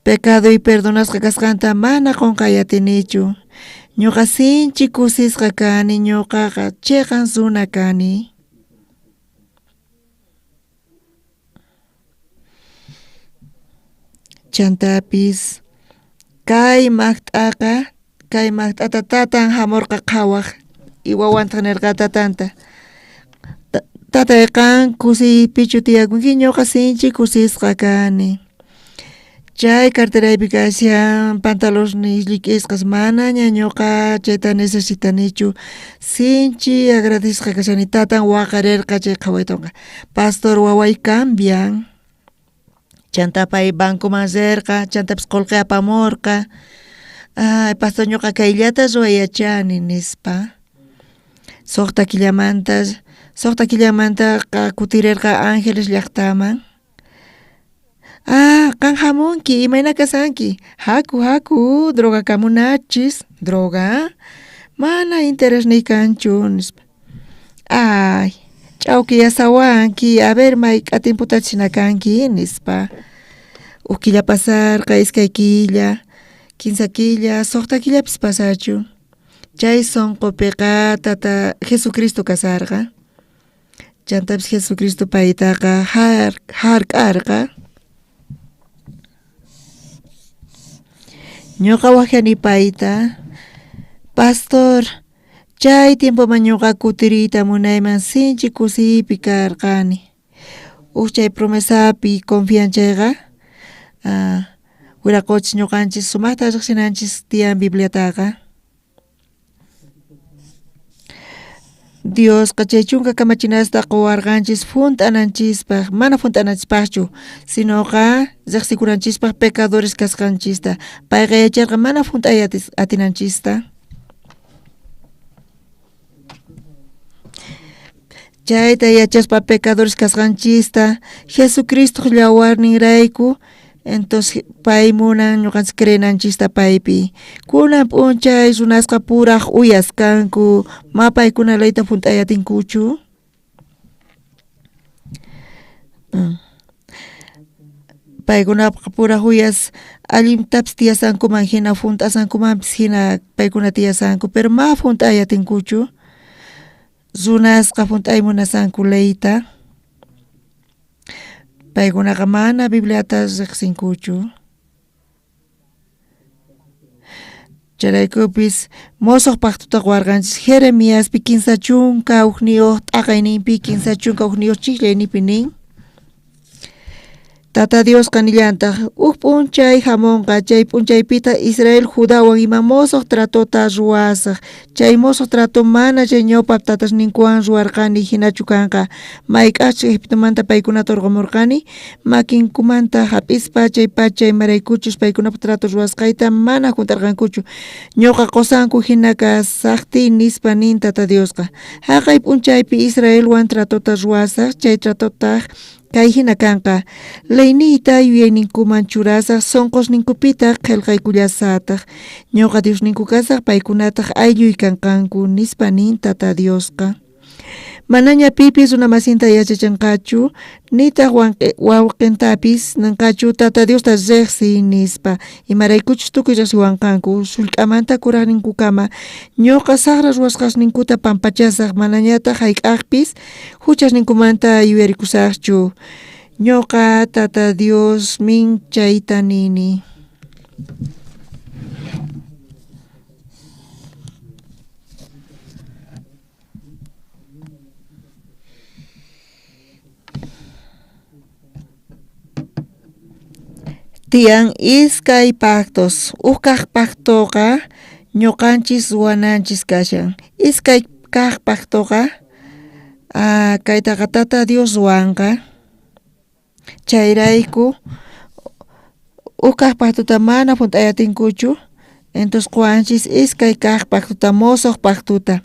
Pecadoy perdonasqa kasqanta mana qonqay atinichu. Ñoqa sinchi kusisqa kani, ñoqaqa cheqan runa kani. Chantapis kay majt'aqa, kay majt'ata tatan jamorqa qhawaj y wawantaj nerqa tatanta, Tatay qan kusiypichu tiyakunki, ñoqa sinchi kusisqa kani. Chay carteraypi kashan pantalosniy llik'isqas manaña ñoqa chayta necesitanichu sinchi agradecesqa kashani tatan waqarerqa chay qhawaytawanqa pastor waway cambian chanta pay bancoman rerqa chantapis qolqe apamorqa ay pastor ñoqa kayllata ruway yachani nispa sojta killamanta sojta killamantaqa kutirerqa Angeles llajtaman. Ah, qan jamunki, imayna kashanki? Haku, haku, drogakamunachis. Droga? Mana interesniy kanchu, nispa. Ay, ch'awkiyasawanki, a ver mayk'a tiempotachus hina kanki, nispa. Uj killa pasarqa, iskay killa, kinsa killa, sojta killapis pasachun. Chay sonqopiqa tata Jesucristo kasarqa. Chantapis Jesucristo paytaqa jark'arqa. Ñoqa wajyani payta, Pastor, chay tiempoman ñoqa kutiriyta munayman sinchi kusiypi karqani. Uj chay promesapi confian chayqa, wiraqochis ñoqanchis sumajta rejsinanchis tiyan Bibliataqa. Diosqa chay chunka kamachinasta qowarqanchis junt'ananchispaj, mana junt'ananchispajchu, sinoqa rejsikunanchispaj pecadores kasqanchista. Payqa yacharqa mana junt'ay atinanchista. Chayta yachaspa pecadores kasqanchista Jesucristoj llawarninrayku entonces pay munan ñoqanchis creenanchista paypi. Kunan p'unchay runasqa puraj uyas kanku, ma paykuna leyta junt'ay atinkuchu. Paykunapqa puraj uyas allintapis tiyasankuman jina junt'asankumanpis jina paykuna tiyasanku, pero ma junt'ay atinkuchu. Runasqa junt'ay munasanku leyta. Paykunaqa mana Bibliata rejsinkuchu. Chayraykupis mosoj pactota qowarqanchis Jeremiaspi 31 t'aqayninpi 31 chijllayninpi nin. Tata Diosqa nillantaj, uj p'unchay jamonqa, chay p'unchaypitaj Israel Judawan ima mosoj tratota ruwasaj. Chay mosoj trato mana chay ñawpa tatasninkuwan ruwarqani jinachu kanqa, mayk'ajchus Egiptomanta paykunata orqhomorqani, makinkumanta jap'ispa chay pacha imaraykuchus paykunapaj trato ruwasqayta mana junt'arqankuchu, ñoqa qosanku jina kasajtiy, nispa nin Tata Diosqa. Jaqay p'unchaypi Israelwan tratota ruwasaj, chay tratotaj kay jina kanqa, Leyniyta yuyayninkuman churasaj, sonqosninkupitaj qhelqaykullasataj. Ñoqa Diosninku kasaj, paykunataj aylluy kanqanku, nispa nin Tata Diosqa. Manaña pipis runa masinta yachachenqachu, nitaj wawqentapis nenqachu Tata Diosta rejsiy, nispa. Imaraykuchus tukuy rejsiwanqanku, sullk'amanta kurajninkukama ñoqa sajra ruwasqasninkuta pampachasaj, manañataj jayk'ajpis juchasninkumanta yuyarikusajchu. Ñoqa Tata Diosmin chayta nini. Tiyan iskay pactos. Uj kaj pactoqa ñoqanchis ruwananchis kashan. Iskay kaj pactoqa kaytaqa Tata Dios ruwanqa. Chayrayku uj kaj pactota mana junt'ay atinkuchu, entonces qowanchis iskay kaj pactota, mosoj pactota.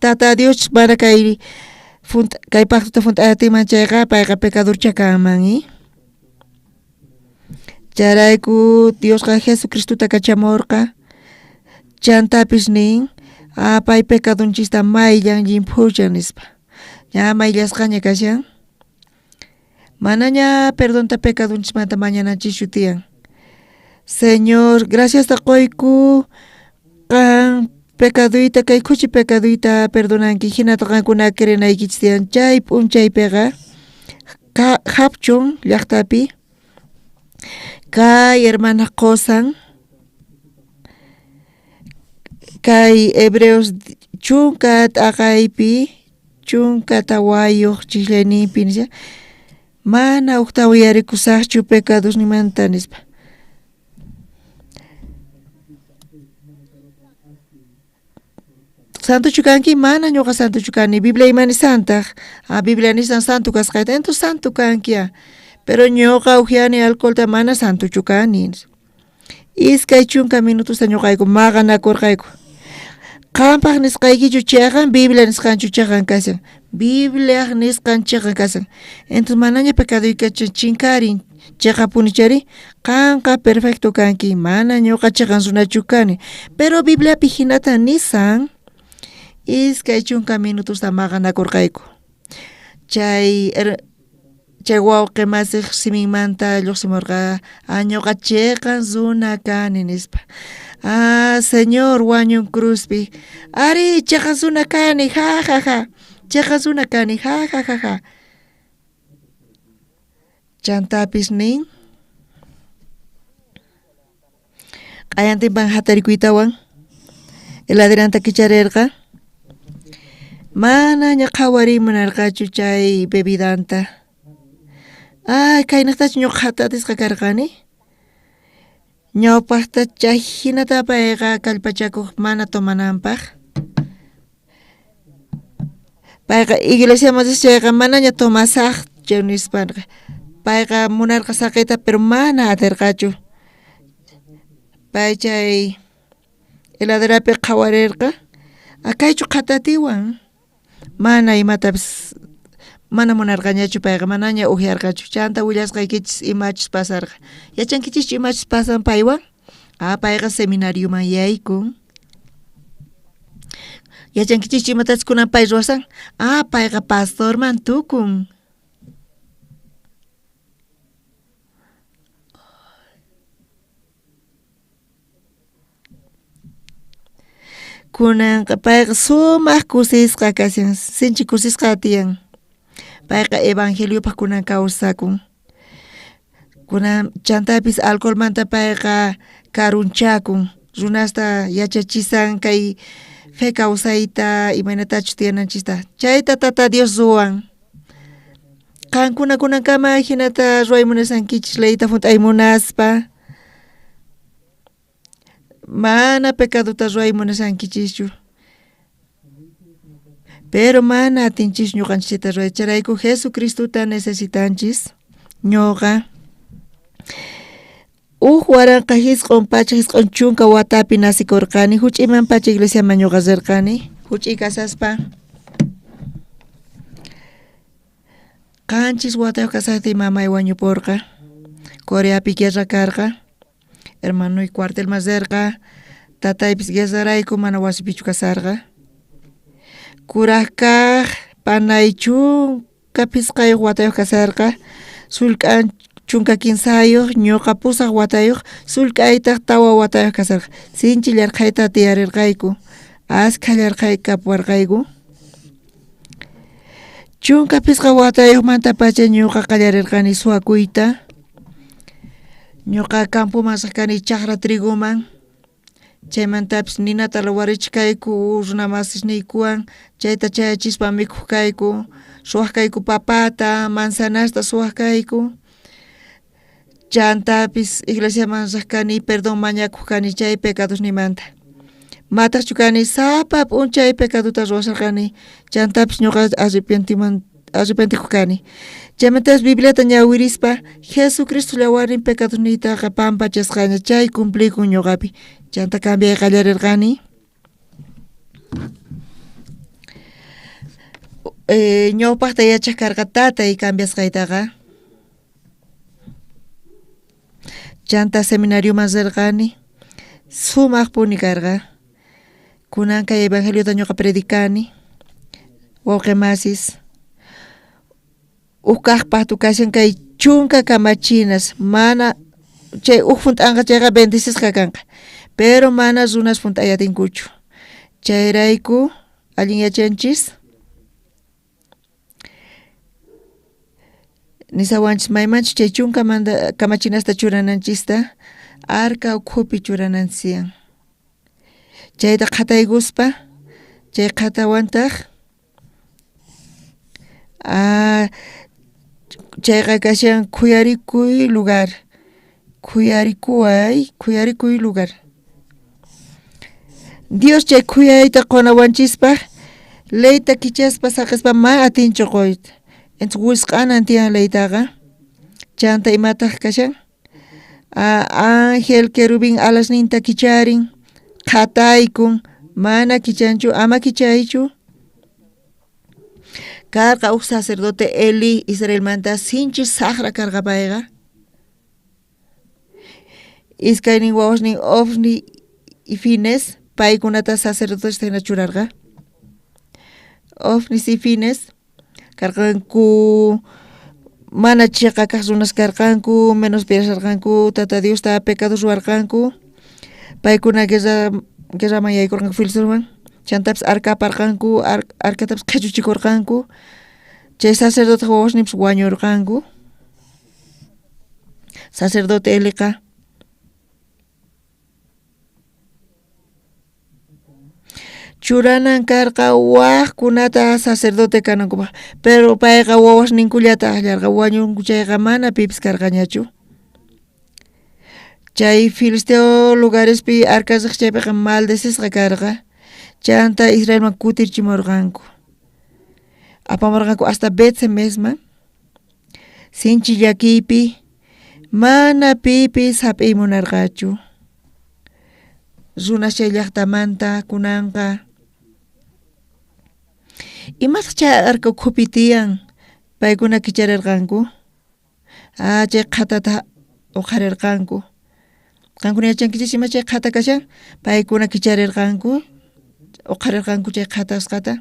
Tata Dios mana kay kay pactota junt'ay atinman chayqa payqa pecadorcha kanman i. Chayrayku Diosqa Jesucristota kachamorqa, chantapis nin, ah, pay pecadonchista mayllan llimphuchan nispa. Ña mayllasqaña kashan. Manaña perdonta pecadonchismanta mañananchischu tiyan. Señor, graciasta qoyku qan pecaduyta, kay khuchi pecaduyta perdonanki, jinata qankuna creenaykichis tiyan. Chay p'unchaypiqa Japchun llajtapi kay hermanaj qosan kay Hebreos 10 t'aqaypi 14 chijllayninpi nispa, mana ujtawan yuyarikusajchu pecadosninmanta nispa. Santochu kanki? Mana ñoqa santochu kani. Biblia ima nisantaj? Ah, Biblia nisan santo kasqayta. Entonces santo kanki. Pero ñoqa ujyani alcoholta mana santochu kani. 20 minutosta ñoqayku maqanakorqayku. Qanpaj nisqaykichu cheqan, Biblia nisqanchu cheqan kashan. Bibliaj nisqan cheqan kashan. Entonces manaña pecadoyka chinkarin, cheqapuni chari, qanqa perfecto kanki, mana ñoqa cheqan runachu kani. Pero Bibliapi jinata nisan, 20 minutosta maqanakorqayku. Chay chay wawqe masej siminmanta llojsimorqa, ah, ñoqa cheqan runa kani nispa. Ah, Señor wañun cruzpi. Ari, cheqan runa kani, ja, ja, ja. Cheqan runa kani, ja, ja, ja, ja. Chantapis nin, q'ayantinpan jatarikuytawan heladeranta kicharerqa, manaña qhawariy munarqachu chay bebidanta. Ay, kaynejtachu ñoqa jatatisqa karqani? Ñawpajta chay jinata payqa kallpachakoj mana tomananpaj. Payqa iglesiaman risqa chayqa manaña tomasajchu nispa nerqa. Payqa munarqa saqeyta pero mana aterqachu. Pay chay heladerapi qhawarerqa, a kaychu qhatatiwan? Mana imatapis mana munarqañachu payqa, manaña ujyarqachu. Chanta willasqaykichis imachus pasarqa. Yachankichischu imachus pasan paywan? Ah, payqa seminarioman yaykun. Yachankichischu imatachus kunan pay ruwasan? Ah, payqa pastorman tukun. Kunanqa payqa sumaj kusisqa kashan, sinchi kusisqa tiyan. Payqa evangeliopaj kunan kawsakun. Kunan chantapis alcoholmanta payqa karunchakun, runasta yachachisan kay fe kawsayta imaynatachus tiyananchista. Chayta Tata Dios ruwan. Qankuna kunankama jinata ruway munashankichis leyta junt'ay munaspa. Mana pecadota ruway munashankichischu. Pero mana atinchis ñuqanchista ruway. Chayrayku Jesucristota necesitanchis. Ñuqa 1990 watapi nacikorqani, juch'iyman pacha iglesiaman ñuqa rirqani, juch'iy kasaspa. 7 watayuq kasajtiy mamay wañuporqa. Coreapi guerra karqa. Hermanoy cuartelman rirqa, tataypis guerrarayku mana wasipichu kasarqa. Kuraj kaj panay 15 watayuq kasarqa, sullk'an 13, ñuqa 8 watayuq, sullk'aytaq 4 watayuq kasarqa. Sinchi llarqhayta tiyarirqayku, askha llarqhay kapuwarqayku. 15 watayuqmantapacha ñuqa qallarirqani suwakuyta. Ñuqa campoman riq kani chaqra trigoman, chaymantapis ninata lawarichik kayku runa masisniykuwan, chayta chayachispa mikhuq kayku, suwaq kayku papata, manzanasta suwaq kayku. Chantapis iglesiaman riq kani perdón mañakuq kani chay pecadosniymanta. Mataqchu kani sapa p'unchay pecadota ruwasharqani, chantapis ñuqa arrepentikuq kani. Chaymantapis Bibliata ñawirispa Jesucristo llawarin pecadosniytaqa pampachasqaña, chay cumplikun ñuqapi. Chanta cambiay qallarirqani. Ñawpaqta yachaq karqa tatay cambiasqaytaqa. Chanta seminarioman rirqani, sumaqpuni karqa. Kunan kay evangeliota ñuqa predicani, wawqi masis. Uj kajpaj tukashan kay 10 kamachinas, mana chay uj junt'anqa chayqa bendecisqa kanqa, pero mana runas junt'ay atinkuchu. Chayrayku allin yachanchis. Nisawanchis maymanchus chay 10 kamachinasta churananchista arca ukhupi churananchis tiyan. Chayta qhataykuspa, chay qhatawantaq chayqa kashan khuyarikuy lugar, khuyarikuway, khuyarikuy lugar. Dios chay khuyayta qonawanchispaj leyta kichaspa saqespa ma atinchu qoyta. Entonces wisq'anan tiyan leytaqa. Chanta imataq kashan? Ángel querubín alasninta kicharin, qhataykun, mana kichanchu, ama kichaychu. Karqa uj sacerdote Eli Israelmanta, sinchi saqra karqa payqa. Iskaynin wawasnin Ofni y Fines, paykunata sacerdotesta hina churarqa. Ofnis y Fines karqanku mana chiqa kaq runas karqanku, menospreciarqanku Tata Diosta, pecados ruwarqanku. Paykuna guerraman yaykurqanku filisteoswan, chantapis arca aparqanku, arcatapis qhechuchikorqanku. Chay sacerdotej wawasninpis wañurqanku. Sacerdote Eliqa churanan karqa wajkunata sacerdote kanankupaj, pero payqa wawasninkullata ajllarqa, wañunku chayqa mana pipis karqañachu. Chay filisteo lugarespi arca riq chaypiqa maldecisqa karqa, chanta Israelman kutirchimorqanku. Apamorqanku hasta Bet-semesman. Sinchi llakiypi mana pipis jap'iy munarqachu. Runas chay llajtamanta kunanqa imataq chay arca ukhupi tiyan paykuna kicharerqanku. Chay qhatata oqharerqanku. Qankuna yachankichis ima chay qhata kashan? Paykuna kicharerqanku, oqharerqanku chay qhatasqata.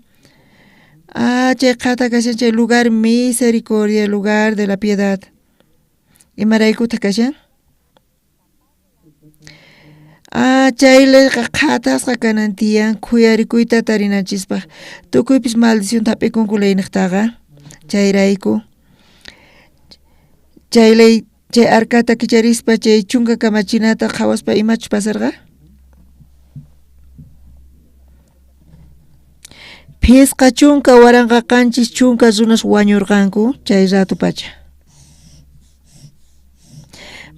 Chay qhata kashan chay lugar misericordia, lugar de la piedad. Imaraykutaq kashan? Ah, chay leyqa qhatasqa kanan tiyan khuyarikuyta tarinanchispaj. Tukuypis maldicionta jap'ikunku leynejtaqa. Chayrayku chay ley chay arcata kicharispa chay chunka kamachinata qhawaspa imachus pasarqa? 50,070 runas wañurqanku chay rato pacha.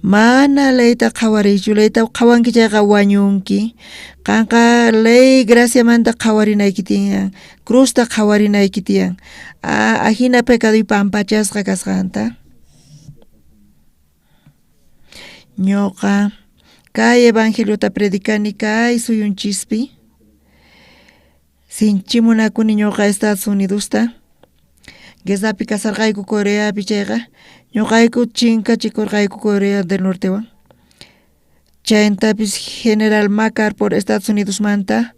Mana leyta qhawariychu, leyta qhawanki chayqa wañunki. Qanqa ley graciamanta qhawarinayki tiyan, cruzta qhawarinayki tiyan. Ajina pecadoy pampachasqa kasqanta. Ñoqa kay evangeliota predicani kay suyunchispi. Sinchi munakuni ñoqa Estados Unidosta. Guerrapi kasarqayku Coreapi chayqa, ñoqayku chinkachikurqayku Corea del Nortewan. Chayntapis General MacArthur Estados Unidosmanta,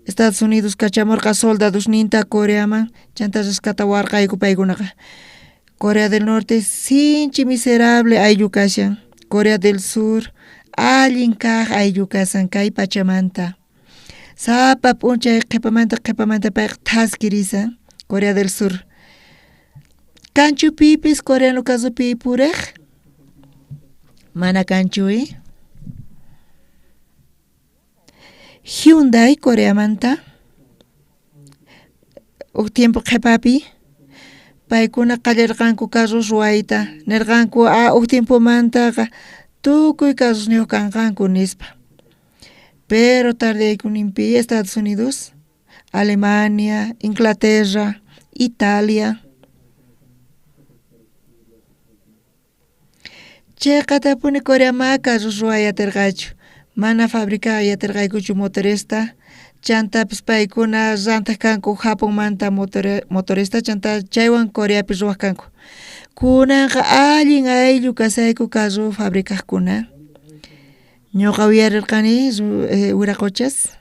Estados Unidos kachamurqa soldadosninta Coreaman, chanta rescatawarqayku paykunaqa. Corea del Norte sinchi miserable ayllu kashan, Corea del Sur allin kaj ayllu kashan kay pachamanta. Sapa p'unchay qhepamanta qhepamanta payqa thaskirisan Corea del Sur. Kanchu pipis coreano carropi purej? Mana kanchu, eh? Hyundai Coreamanta uj tiempo qhepapi paykuna qallarqanku carros ruwayta, nerqanku a uj tiempomantaqa tukuy carrosniyoj kanqanku nispa. Pero tardeykuninpi Estados Unidos, Alemania, Inglaterra, Italia. Cheqatapuni Coreamá carros ruway aterqachu, mana fabricay aterqaykuchu motoresta, chantapis paykuna rantaj kanku Japonmanta motoresta, chanta chaywan Coreapi ruwaj kanku. Kunanqa allin ayllu kasayku carro fabricajkuna. Ñuqa uyarirqani wiraqochas.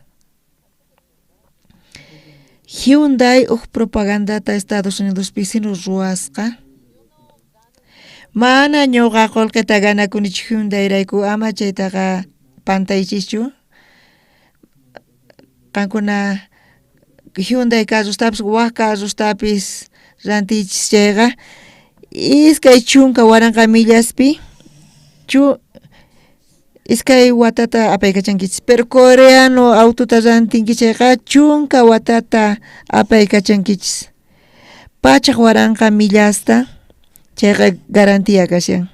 Hyundai uj propagandata Estados Unidospi sino ruwasqa. Mana ñuqa qullqita ganakunichu Hyundairayku, ama chaytaqa pantaychischu. Qankuna Hyundai carrostapis waj carrostapis rantiychis chayqa 20,000 millaspi 2 watata apaykachankichis, pero coreano autota rantinki chayqa 10 watata apaykachankichis, 100,000 millasta, chayqa garantía kashan.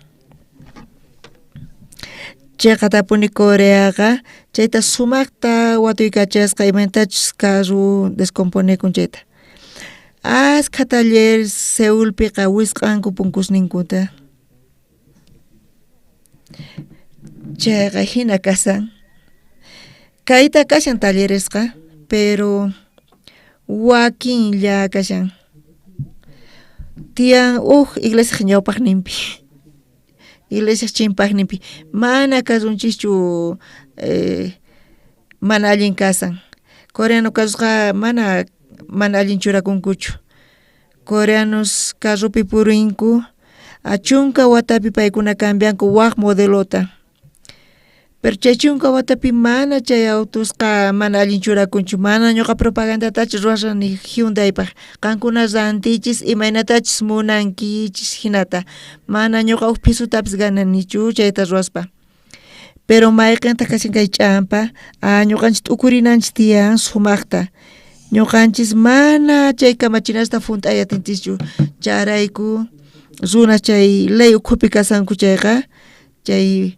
Cheqatapuni Coreaqa chayta sumaqta watuykachasqa imaynatachus carro descomponekun chayta. Askha taller Seulpiqa wisq'anku punkusninkuta. Chayqa jina kashan. Kayta kashan talleresqa, pero wakinlla kashan. Tiyan uj iglesiaj ñawpajninpi, iglesiaj chimpajninpi, mana kasunchischu mana allin kasan. Coreano carrosqa mana mana allin churakunkuchu. Coreanos carropi purinku, 10 watapi paykuna cambianku waj modelota. Pero chay 10 watapi mana chay autosqa mana allin churakunchu, mana ñuqa propagandatachu ruwashani Hyundaipaj. Qankuna rantichis imaynatachus munankichis jinata. Mana ñuqa uj pisotapis gananichu chayta ruwaspa. Pero mayqentaq kashan kay ch'ampa, ñuqanchis t'ukurinanchis tiyan sumaqta. Ñuqanchis mana chay kamachinasta junt'ay atinchischu. Chayrayku runas chay ley ukhupi kasanku chayqa, chay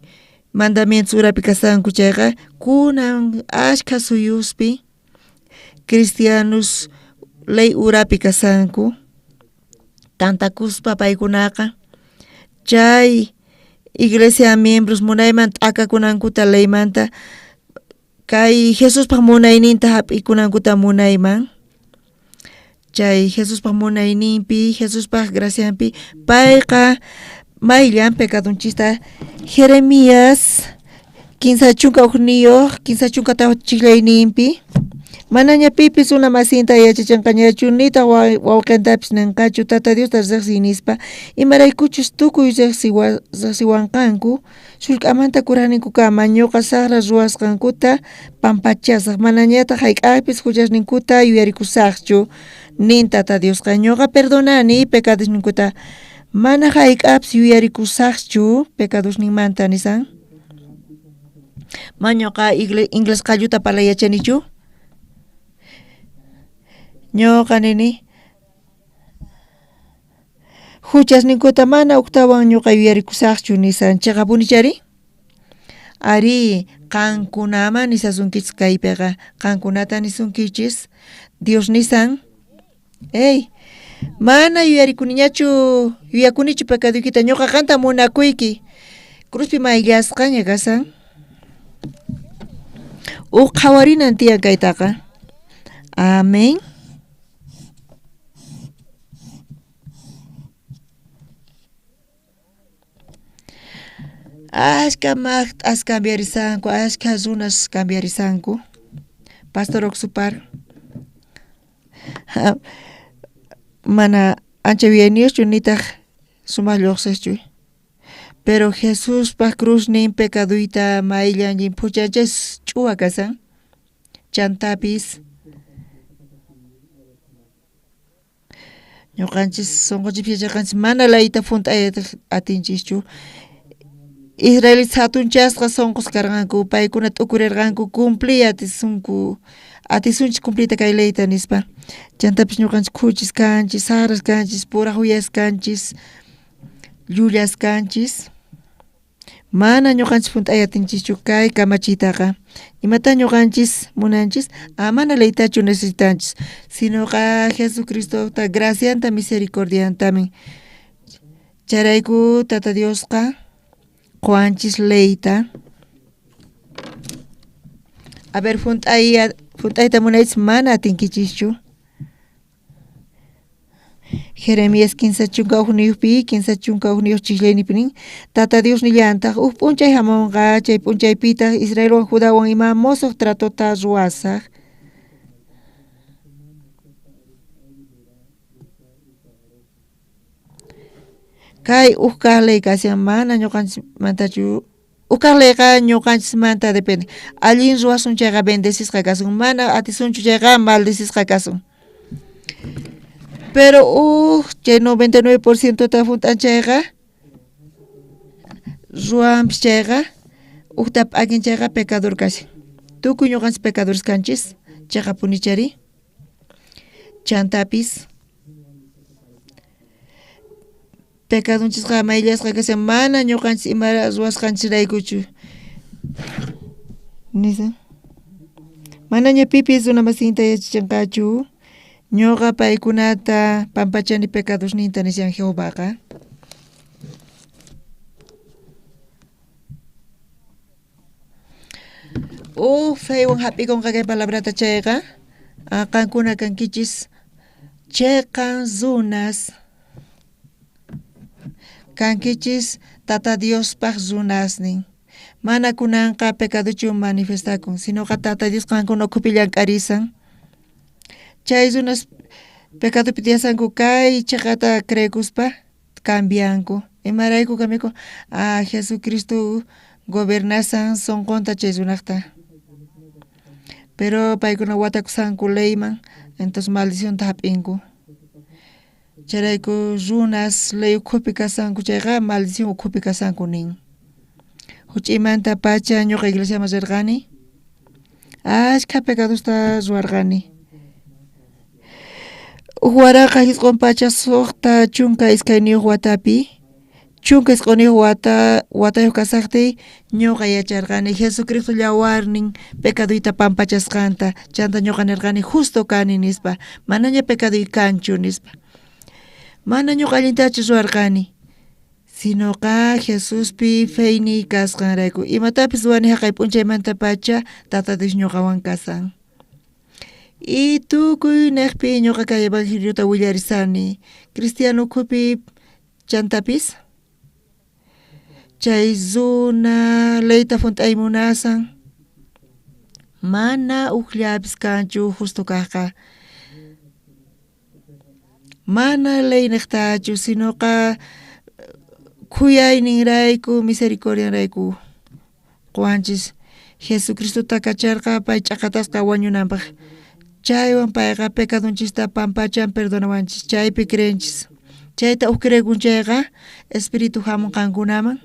mandamientos urapi kasanku chayqa, kunan ashkha suyuspi cristianos ley urapi kasanku, tantakuspa paykunaqa chay iglesia miembros munayman t'akakunankuta leymanta, kay Jesuspaj munayninta jap'ikunankuta munayman, chay Jesuspaj munayninpi, Jesuspaj gracianpi, payqa mayllan pecadonchista. Jeremías 31 34 chijllayninpi, Manaña pipis runa masinta yachachenqañachu, nitaj wawqentapis nenqachu Tata Diosta rejsiy nispa, imaraykuchus tukuy rejsiwanqanku, sullk'amanta kurajninkukama ñoqa sajra ruwasqankuta pampachasaj, manañataj jayk'ajpis juchasninkuta yuyarikusajchu, nin Tata Diosqa. Ñoqa perdonani pecadosninkuta, mana jayk'ajpis yuyarikusajchu pecadosninmanta nisan. Ma ñoqa inglés qalluta parlay yachanichu. Ñoqa nini juchasninkuta mana ujtawan ñoqa yuyarikusajchu nisan. Cheqapunichari? Arí, qankunaman nisasunkichis kaypiqa, qankunata nisunkichis Dios nisan. Ey, mana yuyarikuniñachu, yuyakunichu pecadoykita, ñoqa qanta munakuyki. Cruzpi mayllasqaña kasan. Uj qhawarinan tiyan kaytaqa. Amén. Ashka maqt'as cambiarisanku, ashka runas cambiarisanku. Pastor Oxupar mana ancha yuyayniyuqchu nitaq sumaq lluqsiqchu. Pero Jesuspaj cruznin pecaduyta mayllan llimphuchan chay ch'uwa kasan. Chantapis ñuqanchis sunqunchikpi yacharqanchis mana layta junt'ayta atinchischu. Israelitas jatunchasqa sunqus karqanku, paykuna t'ukurirqanku cumpliy atisunku, atisunchis cumpliyta kay leyta nispa. Chantapis ñuqanchis khuchis kanchis, sajras kanchis, puraj uyas kanchis, llullas kanchis. Mana ñuqanchis junt'ay atinchischu kay kamachiytaqa. Imata ñuqanchis munanchis? Mana leytachu necesitanchis, sinoqa Jesucristota gracianta misericordiantamin. Chayrayku Tata Diosqa qowanchis leyta. A ver, junt'ayta munaychis mana atinkichischu. Jeremías 31pi, 31 chijllaynipi nin, Tata Dios nillantaq, uj p'unchay hamunqa, chay p'unchaypitaq Israelwan Judawan ima mosoq tratota ruwasaj. Kay uj kaq ley kashan mana ñuqanchismantachu, uj kaq leyqa ñuqanchismanta depende. Allin ruwasun chayqa bendecisqa kasun, mana atisunchu chayqa maldecisqa kasun. Pero uj chay 99% ta junt'an chayqa, ruwanpis chayqa, ujta p'akin chayqa pecador kashan. Tukuy ñuqanchis pecadores kanchis, cheqapunichari. Chantapis pecadonchisqa mayllasqa kashan mana ñuqanchis ima ruwasqanchisraykuchu. Nisan. Manaña pipis runa masinta yachachanqachu, ñuqa paykunata pampachani pecadosninta nishan Jehovaqa. Uj feywan jap'ikunqa kay palabrata chayqa, qankuna kankichis cheqan runas, kankichis Tata Diospaj runasnin. Mana kunanqa pecadochu manifestakun, sinoqa Tata Dios qankuna ukhupi llank'arisan. Chay runas pecadopi tiyasanku kay cheqata creekuspa cambianku. Imarayku cambianku? Jesucristo gobernasan sonqonta chay runaqta. Pero paykuna watakusanku leyman, entonces maldicionta jap'inku. Chayrayku runas ley ukhupi kasanku chayqa maldición ukhupi kasanku nin. Huch'imanta pacha ñuqa iglesiaman rirqani, ashkha pecadosta ruwarqani. Uj waraqa 962 watapi, 19 watayuq kasaqtiy ñuqa yacharqani Jesucristo llawarnin pecaduyta pampachasqanta, chanta ñuqa nirqani justo kani nispa, manaña pecaduy kanchu nispa. Mana ñuqa allintachu ruwarqani, sinoqa Jesuspi feyniy kasqanrayku. Imatapis ruwani jaqay p'unchaymanta pacha Tata Dios ñuqawan kasan. Y tukuy neqpi ñuqa kay evangeliota willarisani, cristiano ukhupi chantapis chay runa leyta junt'ay munasan, Mana ujllapis kanchu justo kajqa. Mana leynejtachu, sinoqa khuyayninrayku, misericordianrayku qowanchis. Jesucristota kacharqa pay ch'aqatasqa wañunanpaj. Chaywan payqa pecadonchista pampachan, perdonawanchis. Chaypi creenchis. Chayta uj creekun chayqa, Espíritu jamun qankunaman.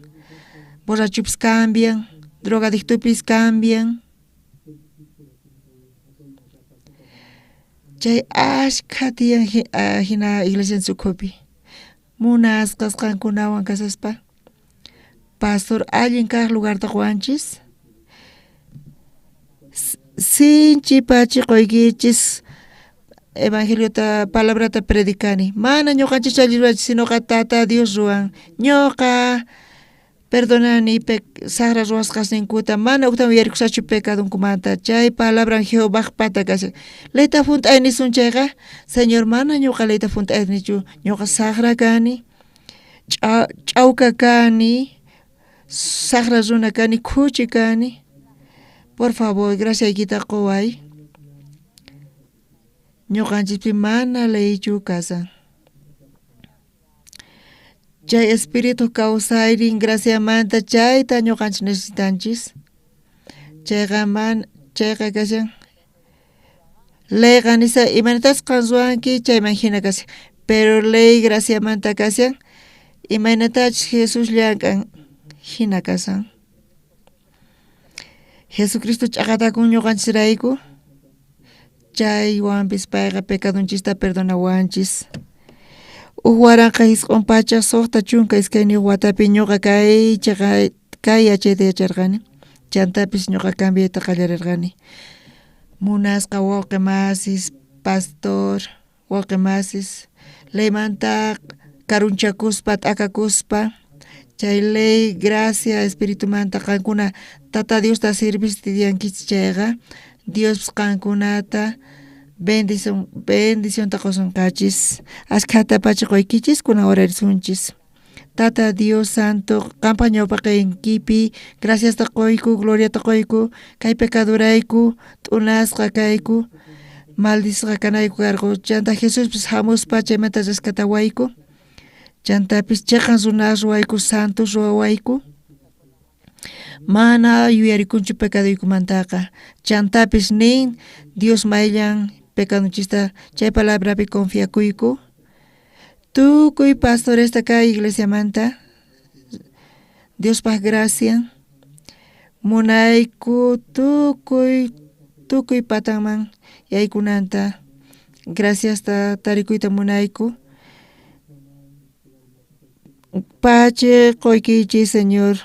Borrachupis cambian, drogadictopis cambian. Chay ashkha tiyan jina iglesianchis ukhupi. Munasqas qankunawan kasaspa, pastor allin kaj lugarta qowanchis. Sinchi pachi qoykichis evangeliota, palabrata predicani. Mana ñuqanchis allin ruwanchis, sinoqa Tata Dios ruwan. Ñuqa perdonani sajra ruwasqasninkuta, mana ujtawan yuyarikusaqchu pecadonkumanta. Chay palabran Jehovajpata kashan. Leyta junt'ay nisun chayqa, Señor, mana ñuqa leyta junt'aynichu, ñuqa sajra kani, ch'awka kani, sajra runa kani, khuchi kani. Por favor, graciaykita qoway. Ñuqanchispi mana leychu kasan. Chay Espíritu kawsaynin graciamanta chayta ñuqanchis necesitanchis. Chayqa man, chayqa kashan. Leyqa nisa imaynatas qan ruwanki chayman hina kashan. Pero ley graciamanta kashan, imaynatachus Jesús llank'an hina kashan. Jesucristo ch'aqatakun ñuqanchisrayku, chaywanpis payqa pecadonchista perdonawanchis. Uj 1962 watapi ñuqa kay cheqa kay yachayta yacharqani, chantapis ñuqa cambiayta qallarerqani. Munasqa wawqe masis, pastor, wawqe masis, leymanta karunchakuspa, t'akakuspa, chay ley gracia espiritumanta qankuna Tata Diosta sirvistiyankichis chayqa, Diospis qankunata bendición, bendicionta qosunqachis. Ashkhata pachi qoykichis, kunan orarisunchis. Tata Dios Santo, qanpa ñawpaqenkipi graciasta qoyku, gloriata qoyku, kay pecadorayku, t'unasqa kayku, maldisqa kanayku karqu. Chanta Jesuspis jamuspa chaymanta rescatawayku. Chantapis cheqan runas ruwayku, santos ruwawayku. Mana yuyarikunchu pecadoykumantaqa. Chantapis nin Dios mayllan pecadonchista, chay palabrapi confiakuyku. Tukuy pastoresta kay iglesiamanta, Diospaj gracia, munayku tukuy tukuy patanman yaykunanta, graciasta tarikuyta munayku. Pachi qoykichis, Señor.